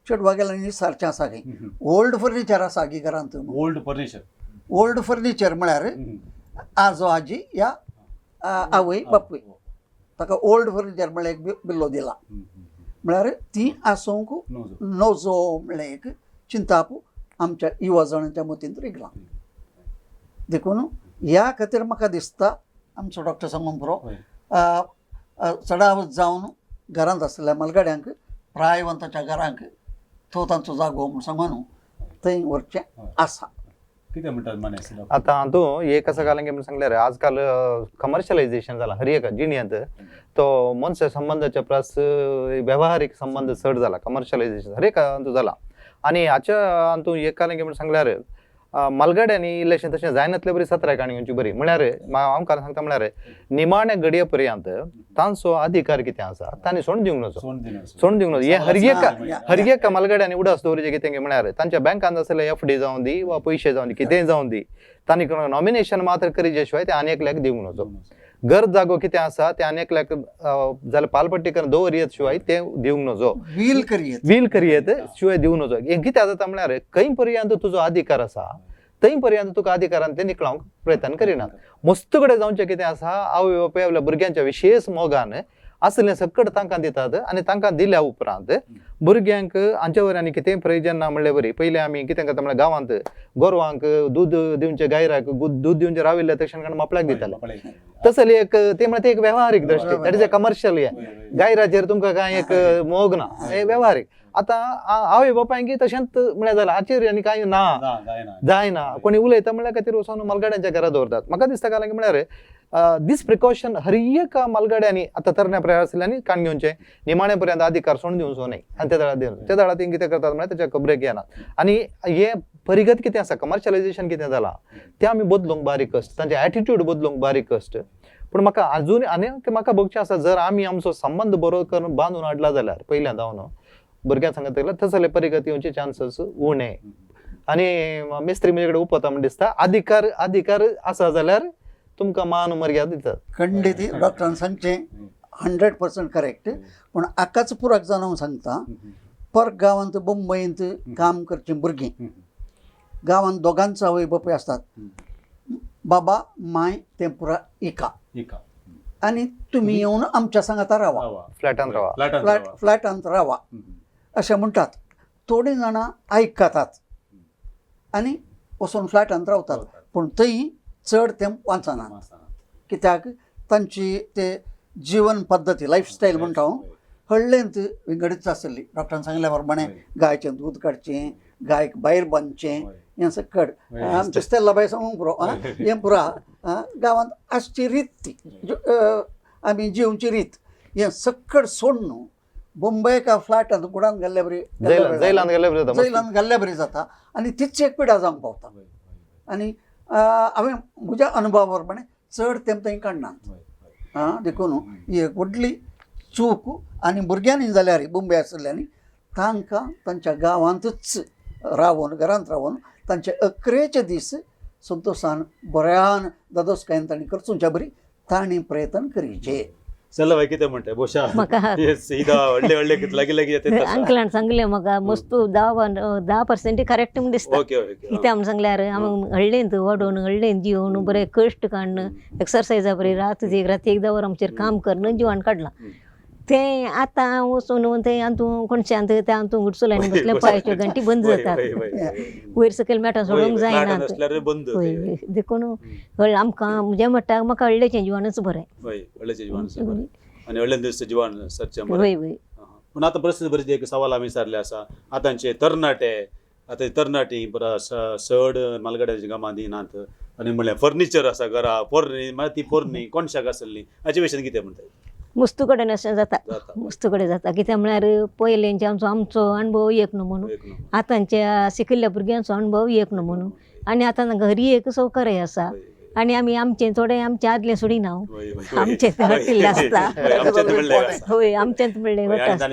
C: चेडवा गेल्यार सारचें आसा गे ओल्ड फर्निचर आसा गी घरांत, ओल्ड फर्निचर, ओल्ड फर्निचर म्हळ्यार आजो आजी या आवय बापूय ताका ओल्ड फर्निचर म्हळ्यार एक बिल्लो दिला, म्हळ्यार ती आसूंक नजो म्हळ्ळें एक चिंताप आमच्या युवा जाणांच्या मतींत रिगलां. देखून ह्या खातीर म्हाका दिसता आमचो डॉक्टर सांगून पुरो चडावत जावन घरांत आशिल्ल्या मलगाड्यांक प्रायवंताच्या घरांक तो तांचो जागो म्हूण सांगून थंय व्हरचें आसा.
A: कितें म्हणटात माने?
B: आतां हातूं एक आसा घालें म्हूण सांगल्यार आजकाल कमर्शलायझेशन जाला हर एका जिणेंत. तो मनशा संबंदाच्या परस वेव्हारीक संबंद चड जाला, कमर्शलायझेशन हर एका हातूंत जाला. आनी हाच्या हातूंत एक घालें म्हूण सांगल्यार मालगाड्यांनी इल्लेशें तशें जायनातले बरी सत्राय काणी घेवची बरी. म्हळ्यार हांव कारण सांगता म्हळ्यार निमाण्या घडये पर्यंत तांचो अधिकार कितें आसा तांणी सोडून दिवंक नजो, सोडून दिवंक नजो. हे हर एका मालगाड्यांनी उडास दवरचें कितें म्हळ्यार तांच्या बँकांत आसले एफ डी जावं दी वा पयशे जावं दी कितेंय जावं दी, तांणी नॉमिनेशन मात्र करीचे शिवाय ते आनी एकल्याक दिवंक नजो. घर जागो कितें आसा ते आनी एकल्याक जाल्यार पालपट्टी करून दवरयत शिवाय ते दिवंक नजो,
C: व्हील करयेत,
B: व्हील करयेत शिवाय दिवंक नजो. हें कितें जाता म्हळ्यार खंय पर्यंत तुजो अधिकार आसा थंय पर्यंत तुका अधिकारान ते निकळोवंक प्रयत्न करिनात. मस्त कडेन जावचें कितें आसा आवय बापूय आपल्या भुरग्यांच्या विशेश मोगान आसलें सकट तांकां दितात आनी तांकां दिल्या उपरांत भुरग्यांक हांचे वयर आनी कितेंय प्रयोजन ना म्हणले बरी. पयलीं आमी कितें करता म्हळ्यार गांवांत गोरवांक दूद दिवचें, गायराक दूद दिवचें राविल्लें तशें कारण मापळ्याक दिताले. तसली एक ते म्हळ्यार एक वेव्हारीक दृश्टी, that is a commercial. हें गायराचेर तुमकां कांय एक मोग ना, हें वेव्हारीक. आतां आवय बापायंकी तशेंच म्हळ्यार जालां, हाचेर आनी कांय ना जायना. कोणी उलयता म्हणल्यार खातीर वचोन मालगाड्यांच्या घरा दवरतात. म्हाका दिसता कारण की म्हळ्यार दीस प्रिकॉशन हर एका मालगाड्यांनी आतां तरण्या प्राय आसल्यांनी काण घेवचें, निमाणे पर्यंत अधिकार सोडून दिवचो न्हय. आनी ते दळा दिवन ते दळा ती कितें करतात म्हळ्यार तेच्या खबरेक येना. आनी हे परिगत कितें आसा, कमर्शलायझेशन कितें जालां तें आमी बदलूंक बारीक कश्ट, तांचे एटिट्यूड बदलूंक बारीक कश्ट. पूण म्हाका आजून आनी म्हाका भोगचें आसा जर आमी आमचो संबंद बरो करून बांदून हाडला जाल्यार पयल्यां जावन भुरग्यां सांगत गेल्यार तसले परिगत येवचे चान्सीस उणे. आनी मिस्त्री म्हजे कडेन उपता म्हण दिसता अधिकार अधिकार आसा जाल्यार तुमकां मान मर्याद दितात.
C: खंडीत डॉक्टरान सांगचें 100% करेक्ट. पूण आकाच पुराक जावन हांव सांगता, पर गांवांत मुंबयंत काम करचीं भुरगीं गांवांत दोगांचो आवय बापूय आसतात, बाबा माय तें पुरा एका आनी तुमी येवन आमच्या सांगाता रावा,
B: फ्लॅटान रावा,
C: फ्लॅटांत रावा अशें म्हणटात. थोडीं जाणां आयकतात आनी वचून फ्लॅटांत रावतात, पूण थंय चड तें वाचनात. कित्याक तांची ते जिवन पद्दती लायफस्टायल म्हणटा हांव हळ्ळेंत विंगडीच आसली. डॉक्टरान सांगल्या प्रमाणे गायचें दूद काडचें, गायक भायर बांदचें, हें सकट आमचें स्टेल्ला बाय सांगूंक पुरो हें पुरा गांवांत आसची रीत ती आमी जिवची रीत हें सकट सोडून मुंबय एका फ्लॅटांत गुडान घाल्ल्या बरी जैलान घाल्ल्या बरी जाता आनी तीच एक पिडा जावंक पावता. आनी हांवें म्हज्या अनुभवा प्रमाणे चड तें थंय काडनात. आं देखून ही एक व्हडली चूक. आनी भुरग्यांनी जाल्यार मुंबय आशिल्ल्यांनी तांकां तांच्या गांवांतूच रावन घरांत रावन तांचे अकरेचे दीस संतोशान बऱ्यान दादोसकायेन तांणी करचुंच्या बरी तांणी प्रयत्न करीचे.
A: चला बाय कितें म्हणटा बोशा व्हडले व्हडले लागीं लागीं येता.
D: अंकलान सांगलें म्हाका मस्त 10% करेक्ट म्हूण दिसता. कितें आमी सांगल्यार आमी हळ्ळेंत वाडोवन हळ्ळेंत जिवन बरें कश्ट काडून एक्सरसायजा बरी रात एक रात एकदां वर आमचेर काम करून जिवन काडलां. तें आतां वचून तें हातूं कोणशांत तें हातूं गुडसुलांनी बसलें पांयच्यो घंटी बंद जातात, वयर सकयल मेटां सोडूंक जायना. हय देखून आमकां म्हज्या म्हणटा म्हाका हळ्ळेचें जिवनच बरें.
A: हय हय. पूण आतां परिस्थिती बरी एक सवाल आमी विचारले आसा आतांचे तरणाटे आतां तरणाटी बरो चड मालगाड्याच्या कामां दिनात आनी म्हणल्यार फर्निचर आसा घरा पोरणी म्हळ्यार ती पोरणी कोणशाक आसली हाचे विशयान कितें म्हणटा?
D: मुस्तू कडेन अशें जाता, मुस्तू कडेन जाता. कित्याक म्हळ्यार पयलेंचे आमचो आमचो अणभव एक न्हू म्हणून, आतांच्या शिकिल्ल्या भुरग्यांचो अणभव एक न्हू म्हणून, आनी आतां घरी एक सौकर्य आसा आनी आमी आमचें थोडें आमचें आदलें सोडिना, आमचें हटिल्लें आसता. हय आमचेंच म्हणलें घट आसता.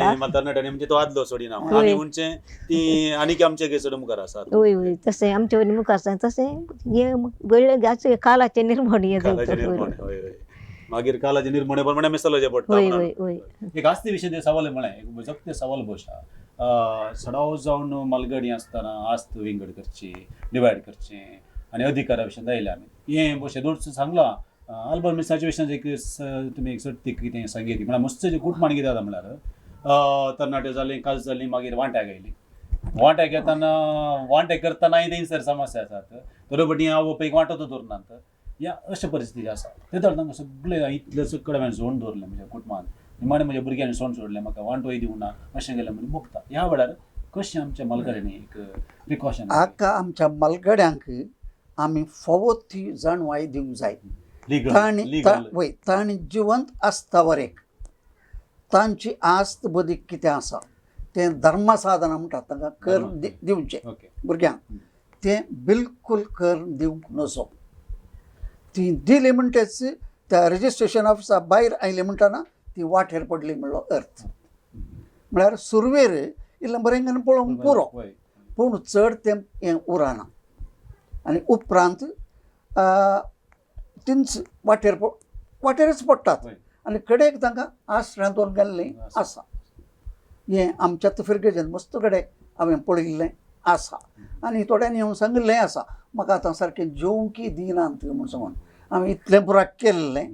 D: हय हय तशें आमचे वयले मुखार आसता तशें हें वेळ कालाचें निर्मण हें.
A: मागीर कालाचे निर्मणे प्रमाणे आमी चलोवचें पडटा. एक आस्ती विशय ते सवाल म्हळें एक जगते सवाल बोशा सडाव जावन मालगडी आसतना आस्त विंगड करची डिवायड करची आनी अधिकारा विशयान आयले आमी हें बोशे दोन सांगलां अल्बर्ट मिसाच्या विशयान एक तुमी एक सर्तीक कितें सांगीत म्हळ्यार मस्त कुटमान कितें जाता म्हळ्यार तरणाटे जालीं काज जालीं मागीर वांट्याक आयली, वांट्याक येताना वांटे करतनाय थंयसर समस्या आसात. बरोबर आवय बापायक वांटो दवरनात, ह्या अशे परिस्थिती आसा. ते तर तांकां सगळे इतले सगळे हांवें सोण दवरलें म्हज्या कुटुंबान, निमाणें म्हज्या भुरग्यांनी सोण सोडलें, म्हाका वांटोय दिवना ना अशें केलें म्हणून भोगता. ह्या वेळार कशें आमच्या म्हालगड्यांनी एक प्रिकॉशन
C: आका आमच्या म्हालगड्यांक आमी फावो ती जाणवाय दिवंक जाय.
A: लिगल
C: तांणी
A: लिगल
C: वय तांणी जिवंत आसता वरेक तांची आस्त बदीक कितें आसा तें धर्मसाधना म्हणटात तांकां कर दिवचें
A: ओके
C: भुरग्यांक, तें बिलकूल कर दिवंक नजो. ती दिली म्हणटेच त्या रजिस्ट्रेशन ऑफिसा भायर आयली म्हणटना ती वाटेर पडली म्हणलो अर्थ. म्हळ्यार सुरवेर इल्लें बरें करून पळोवंक पुरो, पूण चड तें हें उरना आनी उपरांत तींच वाटेर वाटेरच पडटात आनी कडेक तांकां आश्रांत व्हरून गेल्लें आसा. हें आमच्याच फिरगेजेन मस्त कडेन हांवें पळयिल्लें आसा आनी थोड्यांनी येवन सांगिल्लें आसा म्हाका आतां सारकें जेवंकी दिनात म्हूण सांगून हांवें इतलें बुराक केल्लें,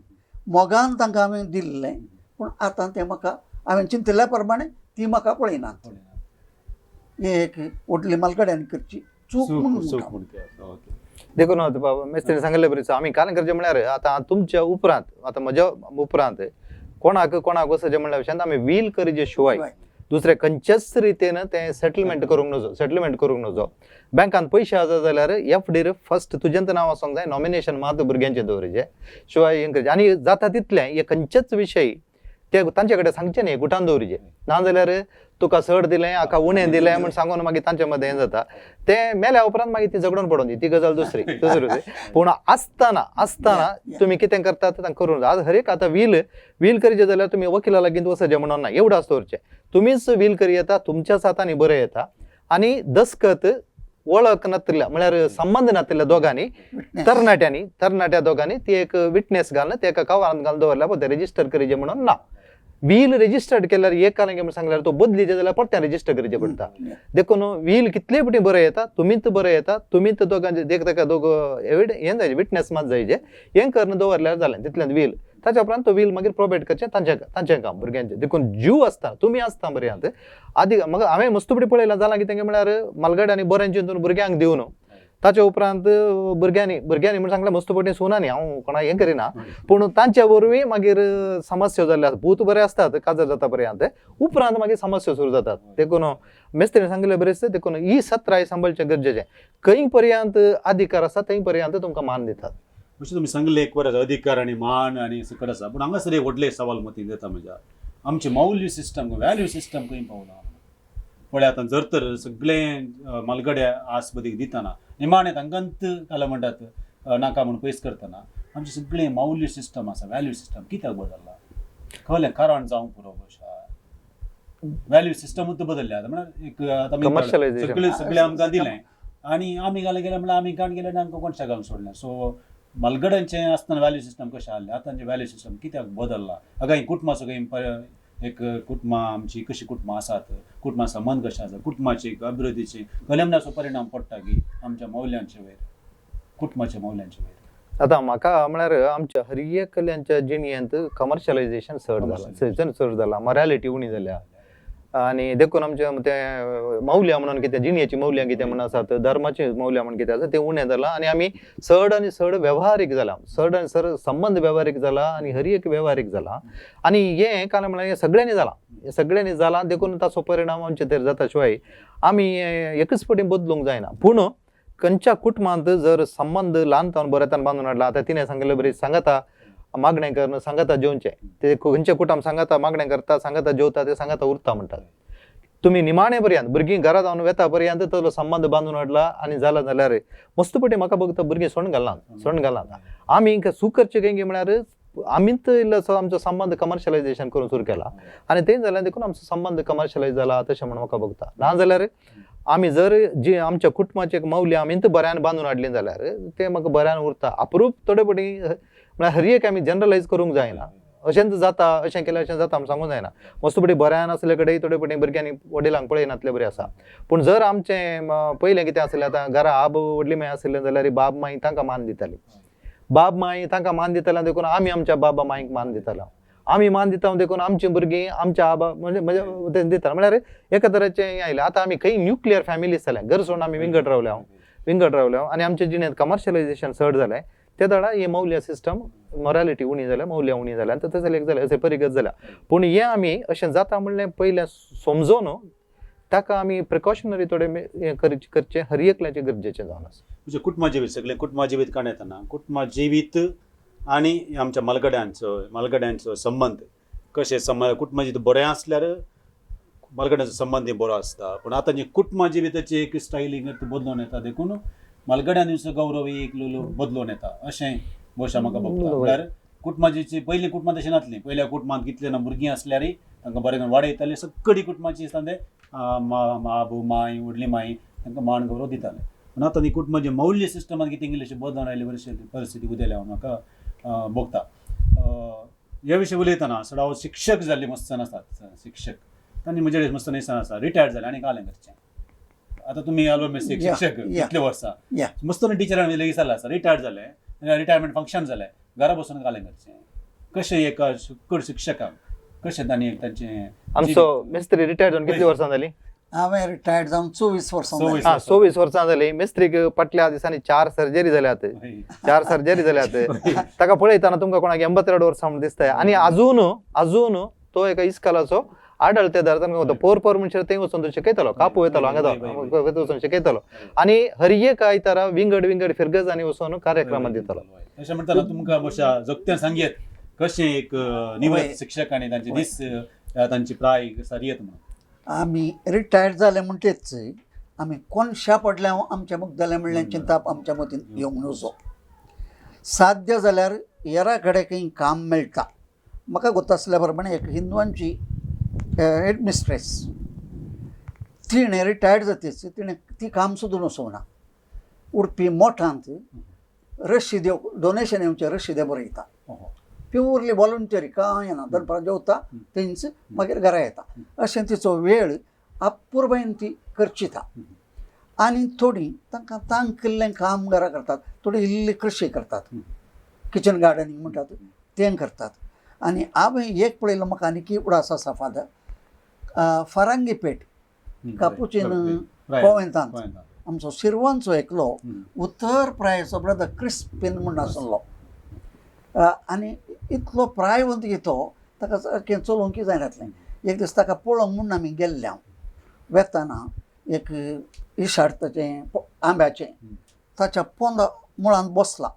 C: मोगान तांकां हांवें दिल्लें, पूण आतां तें म्हाका हांवें चिंतिल्ल्या प्रमाणें ती म्हाका पळयनात. हें एक व्हडली म्हालगड्यान करची चूक म्हणून.
B: देखून बाबा मेस्त्रीन सांगिल्ले बरी आमी कारण करचें म्हळ्यार आतां तुमच्या उपरांत आतां म्हज्या उपरांत कोणाक कोणाक वचचें म्हणल्या विशयांत आमी व्हील करचे शिवाय दुसरे खंयच्याच रितीन तें सेटलमेंट करूंक नजो, सेटलमेंट करूंक नजो. बँकान पयशे आसा जाल्यार एफ डीर फर्स्ट तुजेंच नांव आसूंक जाय, नॉमिनेशन मात भुरग्यांचें दवरचें शिवाय हें करचें. आनी जाता तितलें हे खंयचेच विशय ते तांचे कडेन सांगचें न्ही, गुटान दवरचें. ना जाल्यार तुका चड दिलें हाका उणें दिलें म्हूण सांगून मागीर तांचे मदें हें जाता, तें मेल्या उपरांत मागीर ती झगडून पडून दी, ती गजाल दुसरी दुसरी. पूण आसतना आसतना तुमी कितें करतात तांकां करूंक जाय. आज हर एक आतां व्हील व्हील करचें जाल्यार तुमी वकिला लागीं वचचें म्हणून ना, एवढं आसता दवरचें तुमीच व्हील करी येता, तुमच्याच हातांनी बरें येता. आनी दस्खत वळख नातिल्ल्या म्हळ्यार संबंद नातिल्ल्या दोगांनी तरणाट्यांनी तरणाट्या दोगांनी ती एक विटनेस घालून ते एका कवरांत घालून दवरल्या पळय रेजिस्टर करचें म्हणून ना. व्हील रेजिस्टर्ड केल्यार एक कारण म्हणून सांगल्यार तो बदलीचें जाल्यार परतें रेजिस्टर करचें पडटा. देखून व्हील कितले फावटी बरें येता, तुमीच बरें येता, तुमीच दोगांचे देख ताका दोग हें जाय विटनेस मात जाय, हें करून दवरल्यार जालें तितल्यान व्हील. ताच्या उपरांत तो व्हील मागीर प्रोबेट करचें तांचें तांचें काम भुरग्यांचें. देखून जीव आसता तुमी आसता पर्यंत आदी म्हाका हांवें मस्त फावटी पळयलां जालां कितें म्हळ्यार म्हालगड्यांनी बरें चिंतून भुरग्यांक दिवन ताच्या उपरांत भुरग्यांनी भुरग्यांनी म्हण सांगलें मस्त फावटी सुनानी हांव कोणाक हें करिना, पूण तांचे वरवीं मागीर समस्या जाल्यो आसा. पूत बरे आसतात काजार जाता पर्यंत, उपरांत मागीर समस्या सुरू जातात. देखून मेस्त्रीन सांगिल्लें बरें दिसता. देखून ही सत्राय सांबाळचें गरजेचें. खंय पर्यंत अधिकार आसा थंय पर्यंत तुमकां मान दितात.
A: अशें तुमी सांगलें एक बरें अधिकार आनी मान आनी सकट आसा, पूण हांगासर एक व्हडलें सवाल मतींत येता म्हज्या, आमची मौल्य सिस्टम व्हॅल्यू सिस्टम खंय पावला पळय. आतां जर तर सगळें म्हालगड्या आसपदीक दितना निमाणें तांकांच घाला म्हणटात नाका म्हूण पयस करतना आमचें सगळें मौल्य सिस्टम आसा व्हॅल्यू सिस्टम कित्याक बदल्ला, कळ्ळें कारण जावंक पुरो व्हॅल्यू सिस्टमूच बदल्ल्या. आतां म्हळ्यार एक आतां सगळें सगळें आमकां दिलें आनी आमी घालें गेलें म्हळ्यार आमी काण गेलें आनी आमकां कोणशा घालून सोडलें. सो म्हालगड्यांचें आसतना व्हॅल्यू सिस्टम कशें आहलें, आतांचें व्हॅल्यू सिस्टम कित्याक बदल्ला? अगाय कुटुंबाचो खंय एक कुटुंबां आमची कशीं कुटुंबां आसात, कुटुंबा संबंद कशें आसा, कुटुंबाची अभिवृद्धीची कलमनाचो परिणाम पडटा की आमच्या मौल्यांचे वयर, कुटुंबाच्या मौल्यांचे वयर.
B: आतां म्हाका म्हळ्यार आमच्या हर एकल्यांच्या जिणेंत कमर्शलायजेशन चड जालां, चड जालां, मॉरालिटी उणी जाल्या आनी देखून आमचें तें मौल्यां म्हणून कितें जिणेचीं मौल्यां कितें म्हणून आसात, धर्माचीं मौल्यां म्हणून कितें आसा तें उणें जालां आनी आमी चड आनी चड वेव्हारीक जाला, चड आनी चड संबंद वेव्हारीक जाला आनी हर एक वेव्हारीक जाला. आनी हें कारण म्हळ्यार हें सगळ्यांनी जालां, हें सगळ्यांनी जालां देखून ताचो परिणाम आमचे तेर जाता. शिवाय आमी एकच फावटी बदलूंक जायना. पूण खंयच्या कुटुंबांत जर संबंद ल्हान जावन बरें बांदून हाडला, आतां तिणें सांगिल्लें बरी सांगाता मागणें करून सांगाता जेवचें, ते खंयच्या कुटुंब सांगाता मागणें करता, सांगाता जेवता, ते सांगाता उरता म्हणटात. तुमी निमाणे पर्यंत भुरगीं घरा जावन वेता पर्यंत तो संबंद बांदून हाडला आनी जाला जाल्यार मस्त फावटी म्हाका बघता भुरगीं सोण घालना, सोण घालना. आमी चूक करचें खंय म्हळ्यार आमीच इल्लोसो आमचो संबंद कमर्शलायजेशन करून सुरू केला आनी तें जाल्यार देखून आमचो संबंद कमर्शलायज जाला तशें म्हण म्हाका बघता. ना जाल्यार आमी जर जी आमच्या कुटुंबाची एक मौल्यां आमी बऱ्यान बांदून हाडलीं जाल्यार तें म्हाका बऱ्यान उरता. अप्रूप थोडे फावटी म्हळ्यार हर एक आमी जनरलायज करूंक जायना, अशेंच जाता अशें केल्यार अशें जाता आमी सांगूंक जायना. मस्त फावटी बऱ्यान आसले कडेन थोडे फावटी भुरग्यांनी वडिलांक पळयनातले बरें आसा. पूण जर आमचें पयलें कितें आसलें, आतां घरा आब व्हडली माय आसलें जाल्यार बाब माई तांकां मान दिताली, बाब माई तांकां मान दिताले देखून आमी आमच्या बाबा माईक मान दिताले, आमी मान दिता देखून आमचीं भुरगीं आमच्या आबा म्हणजे म्हणजे दिता. म्हळ्यार एका तरेचें हें आयलें. आतां आमी खंय न्युक्लियर फॅमिलीज जाल्या, घर सोडून आमी विंगड रावल्या, विंगड रावल्या आनी आमच्या जिणेंत कमर्शलायजेशन चड जालें. ते दडा हे मौल्य सिस्टम मोरालिटी उणी जाल्या, मौल्यां उणी जाल्या आनी तशें एक जालें अशें परिगत जाल्या. पूण हें आमी अशें जाता म्हणलें पयलें समजून ताका आमी प्रिकॉशनरी थोडे हें करचें हर एकल्याचें गरजेचें जावन आसा.
A: म्हणजे कुटुंबा जिवीत सगळें कुटुंबा जिवीत काडून येतना कुटुंबा जिवीत आनी आमच्या म्हालगड्यांचो संबंद कशें कुटुंबा जिवीत बरें आसल्यार म्हालगड्यांचो संबंद बरो आसता, पूण आतां जे कुटुंबा जिविताची एक स्टायलींग बदलून येता देखून म्हालगड्यांचो गौरव एक बदलून येता अशें भोवशा म्हाका भोगता. म्हळ्यार कुटुंबाची पयलीं कुटुंबां तशें नासलीं, पयल्या कुटुंबांत कितले ना भुरगीं आसल्यारय तांकां बरें करून वाडयतालीं, सगळीं कुटुंबाची आसता ते आबू माय व्हडली माय तांकां मान गौरव दिताले. पूण आतां ती कुटुंबाचे मौल्य सिस्टमांत कितें इल्लेशें बदलून आयिल्ले परिस्थिती उदेल्या म्हाका भोगता. ह्या विशयी उलयतना चडावत शिक्षक जाल्ले मस्त आसात, शिक्षक तांणी म्हजे मस्त दिसान आसा रिटायर्ड जाले आनी कालें करचें. आतां तुमी आल्बम मेस्त्री शिक्षक इतले वर्सां मस्त टिचरान लेगीत जाल्ले आसा, रिटायर्ड जाले, रिटायरमेंट फंक्शन जालें, घरा बसून कालें करचें कशें एका सुक्कड शिक्षकांक कशें तांणी तांचें
B: आमचो मिस्त्री रिटायर्ड जावन कितली वर्सां जालीं?
C: हांवें रिटायर्ड जावन 24 वर्सां.
B: 24 वर्सां जालीं. मिस्त्रीक फाटल्या दिसांनी 4 सर्जरी जाल्यात, 4 सर्जरी जाल्यात. ताका पळयतना तुमकां कोणाक 82 वर्सां म्हूण दिसता. आनी अजून अजून तो एका इस्कालाचो आडळते दार पोर पोर म्हणल्यार थंय वचून तो शिकयतलो, कापू वयतलो हांगा वचून शिकयतलो आनी हर एक आयतारा विंगड विंगड फिरगजांनी वचून कार्यक्रमां दितलो.
A: अशें म्हणटाना तुमकां अशा जगत्यान सांगयत कशें एक निवृत्त शिक्षक आनी तांचे दीस तांची प्राय सारयत म्हणून.
C: आमी रिटायर्ड जाले म्हणटेच आमी कोनशा पडल्या आमच्या मुख जालें म्हणल्यार चिंताप आमच्या मतीन येवंक नजो. साध्य जाल्यार हेरा कडेन खंय काम मेळटा. म्हाका गोत आसल्या प्रमाणे एक हिंदवांची हेडमिस्ट्रेस तिणें रिटायर्ड जातेच तिणें ती काम सोदून वचूंक ना, उडपी मोठांत रशिद्यो डोनेशन येवचे रशिदे बरयता, प्युअरली वॉलंटियरी कांय ना, दनपारां जेवता थंयच मागीर घरा येता अशें तिचो वेळ अपुरबायेन ती करचिता. आनी थोडीं तांकां तांक इल्लें काम घरा करतात, थोडी इल्ली कृशी करतात, किचन गार्डनिंग म्हणटात तें करतात. आनी हांवें एक पळयलो म्हाका आनी उडास आसा फादर फारांगी पेट कापुचीन कोवेंतांत आमचो शिरवांचो एकलो उत्तर प्रायेचो ब्रदर क्रिस्पिन म्हूण आसलो आनी इतलो प्रायवंत तो ताका सारकें चलोवंक जायनातलें. एक दीस ताका पळोवंक म्हूण आमी गेल्ले, हांव वेताना एक इशाड ताचें आंब्याचें ताच्या पोंदा मुळांत बसला,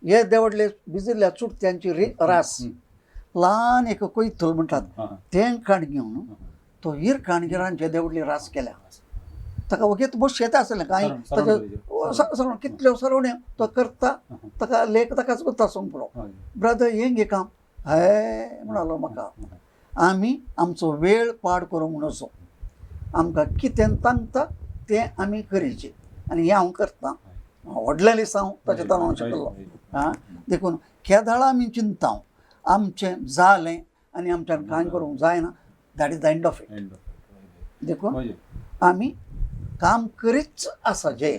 C: हे देवडले भिजिल्ल्या चुडत्यांची रास ल्हान एक कोयतूल म्हणटात तें काण घेवन तो हिरकाण गिरांचे देवडली रास केल्या. ताका वगीत बशेत आसलें कांय ताच्या कितल्यो सरवण्यो तो करता, ताका लेख ताकाच कोत्ता आसूंक पुरो. ब्रदर हें घे काम हे म्हणालो म्हाका, आमी आमचो वेळ पाड करूंक नजो, आमकां कितें तांकता तें आमी करीचें आनी हें हांव करतां. व्हडलें दिसा हांव ताचें ताणूं शिकलो आं, देखून केदाळा आमी चिंता आमचें जालें आनी आमच्यान कांय करूंक जायना, that is the end of it. देखून आमी काम करीच आसा जे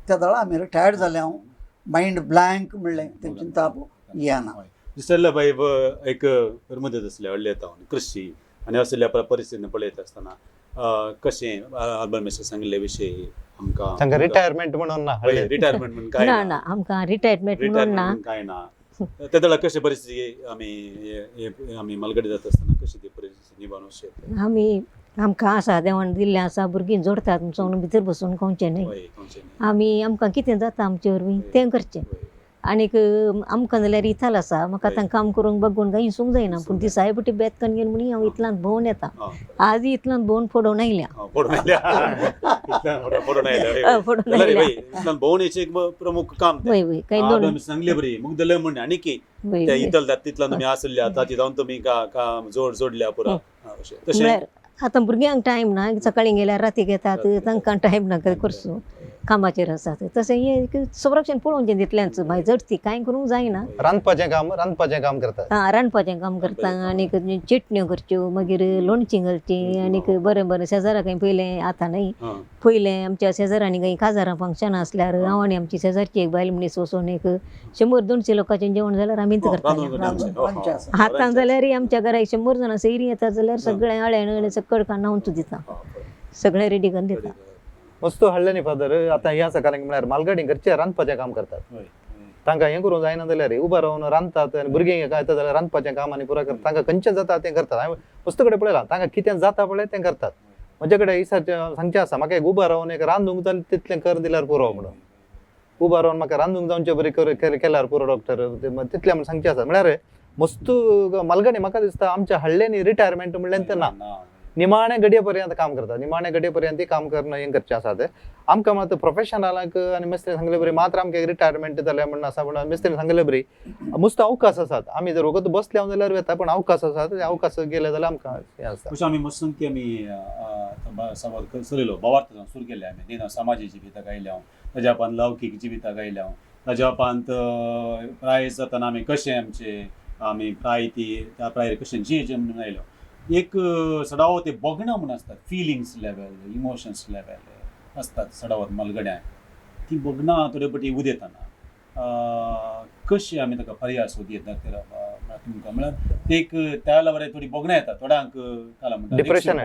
C: त्या वेळार आमी रिटायर्ड जाले, हांव मायंड ब्लँक म्हणलें तें चिंताप येना.
A: दिसले बाय एक मदत आसले व्हडले येता कृशी आनी असल्या परिस्थितीन पळयत आसतना कशें आल्बम सांगिल्ले विशय आमकां
B: रिटायरमेंट म्हणून ना,
A: रिटायरमेंट म्हणून काय
D: ना, आमकां रिटायरमेंट म्हणून ना
A: काय ना. त्या वेळार कशी परिस्थिती आमी आमी मालगडी जाता आसतना कशी ती परिस्थिती निभावन शेत
D: आमी आमकां आसा देवान दिल्लें आसा, भुरगीं जोडतात म्हणून भितर बसून खावचें न्हय, आमी आमकां कितें जाता आमचे वरवीं तें करचें. आनीक आमकां जाल्यार इताल आसा, म्हाका आतां काम करूंक बगून कांय हिसूंक जायना, पूण ती सायबटी बेत कन्न घेवन म्हणून हांव इतल्यान भोंवन येता, आज इतल्यान भोंवन फोडोवन आयल्या.
A: प्रमुख काम
D: वय वय कांय दोन
A: सांगले बरी मुगदले म्हण आनी की इतल तितल्यान तुमी आसल्या ताची जावन तुमी काम जोड जोडल्या पुरा
D: म्हळ्यार आतां भुरग्यांक टायम ना, सकाळीं गेल्यार रातीक येतात, तांकां टायम ना करचो कामाचेर आसात. तशें हें संरक्षण पळोवचें तितल्याच मागीर जडती कांय करूंक जायना.
B: रांदपाचें काम, रांदपाचें काम करता,
D: आं रांदपाचें काम करता आनीक चटण्यो करच्यो, मागीर लोणचीं घालचीं आनीक बरें बरें शेजारा खंय पयलें आतां न्हय पयलें आमच्या शेजारांनी खंय काजारां फंक्शनां आसल्यार हांव आनी आमची शेजारची एक बायल मनीस वचून एक 100-200 लोकांचें जेवण जाल्यार आमीच करतालीं. आतां जाल्यार आमच्या घरा 100 जाणां सयरीं येतात जाल्यार सगळें अळेण सकड काडून हांवच दिता, सगळें रेडी करून दिता.
B: वस्तू हाडले न्ही फादर. आतां ह्या सकाळी म्हळ्यार मालगाडी घरचे रांदपाचें काम करतात. तांकां हें करूंक जायना जाल्यार उबो रावन रांदतात आनी भुरगीं येता जाल्यार रांदपाचें काम आनी पुरो करतात. तांकां खंयचें जाता तें करतात. हांवें मस्त कडेन पळयलां तांकां कितें जाता पळय तें करतात. म्हजे कडेन इसाचें सांगचें आसा, म्हाका एक उबो रावन एक रांदूंक जाल्यार तितलें कर दिल्यार पुरो म्हणून, उबो रावन म्हाका रांदूंक जावचे बरी कर केल्यार पुरो डॉक्टर, तितलें म्हूण सांगचें आसा. म्हळ्यार मस्त मालगणी म्हाका दिसता आमच्या हडल्यांनी रिटायरमेंट म्हणलें तें ना, निमाणे घडये पर्यंत काम करता, निमाणे घडये पर्यंत काम करणं हें करचें आसा तें. आमकां मात प्रोफेशनलांक आनी मिस्त्री सांगले बरी मात्र आमकां रिटायरमेंट जालें म्हण आसा, पूण मिस्त्री सांगले बरी मस्त अवकाश आसात. आमी जर वगत बसले जाल्यार वता, पण अवकाश आसात, ते अवकाश गेले जाल्यार आमकां हें आसता.
A: अशें आमी मस्तंकी आमी संवाद चलयलो, भावार्थ सुरू केले आमी दिना समाजी जिविताक आयले हांव, ताज्या उपरांत लौकीक जिविताक आयले हांव, ताज्या उपरांत प्राय जातना आमी कशें आमचे आमी प्राय ती त्या प्रायर कशें जियेचें म्हणून आयलो. एक सडावत ते बगणां म्हूण आसतात, फिलिंग्स लेवल, इमोशन्स लेवल आसतात सडावत मलगड्यांक, ती बगणां थोडे पटी उदेतना कशी आमी ताका पर्याय सोद येता तुमकां म्हळ्यार एक त्या लेवलार थोडी बगणां येता थोड्यांक काला म्हणटा
B: डिप्रेशन,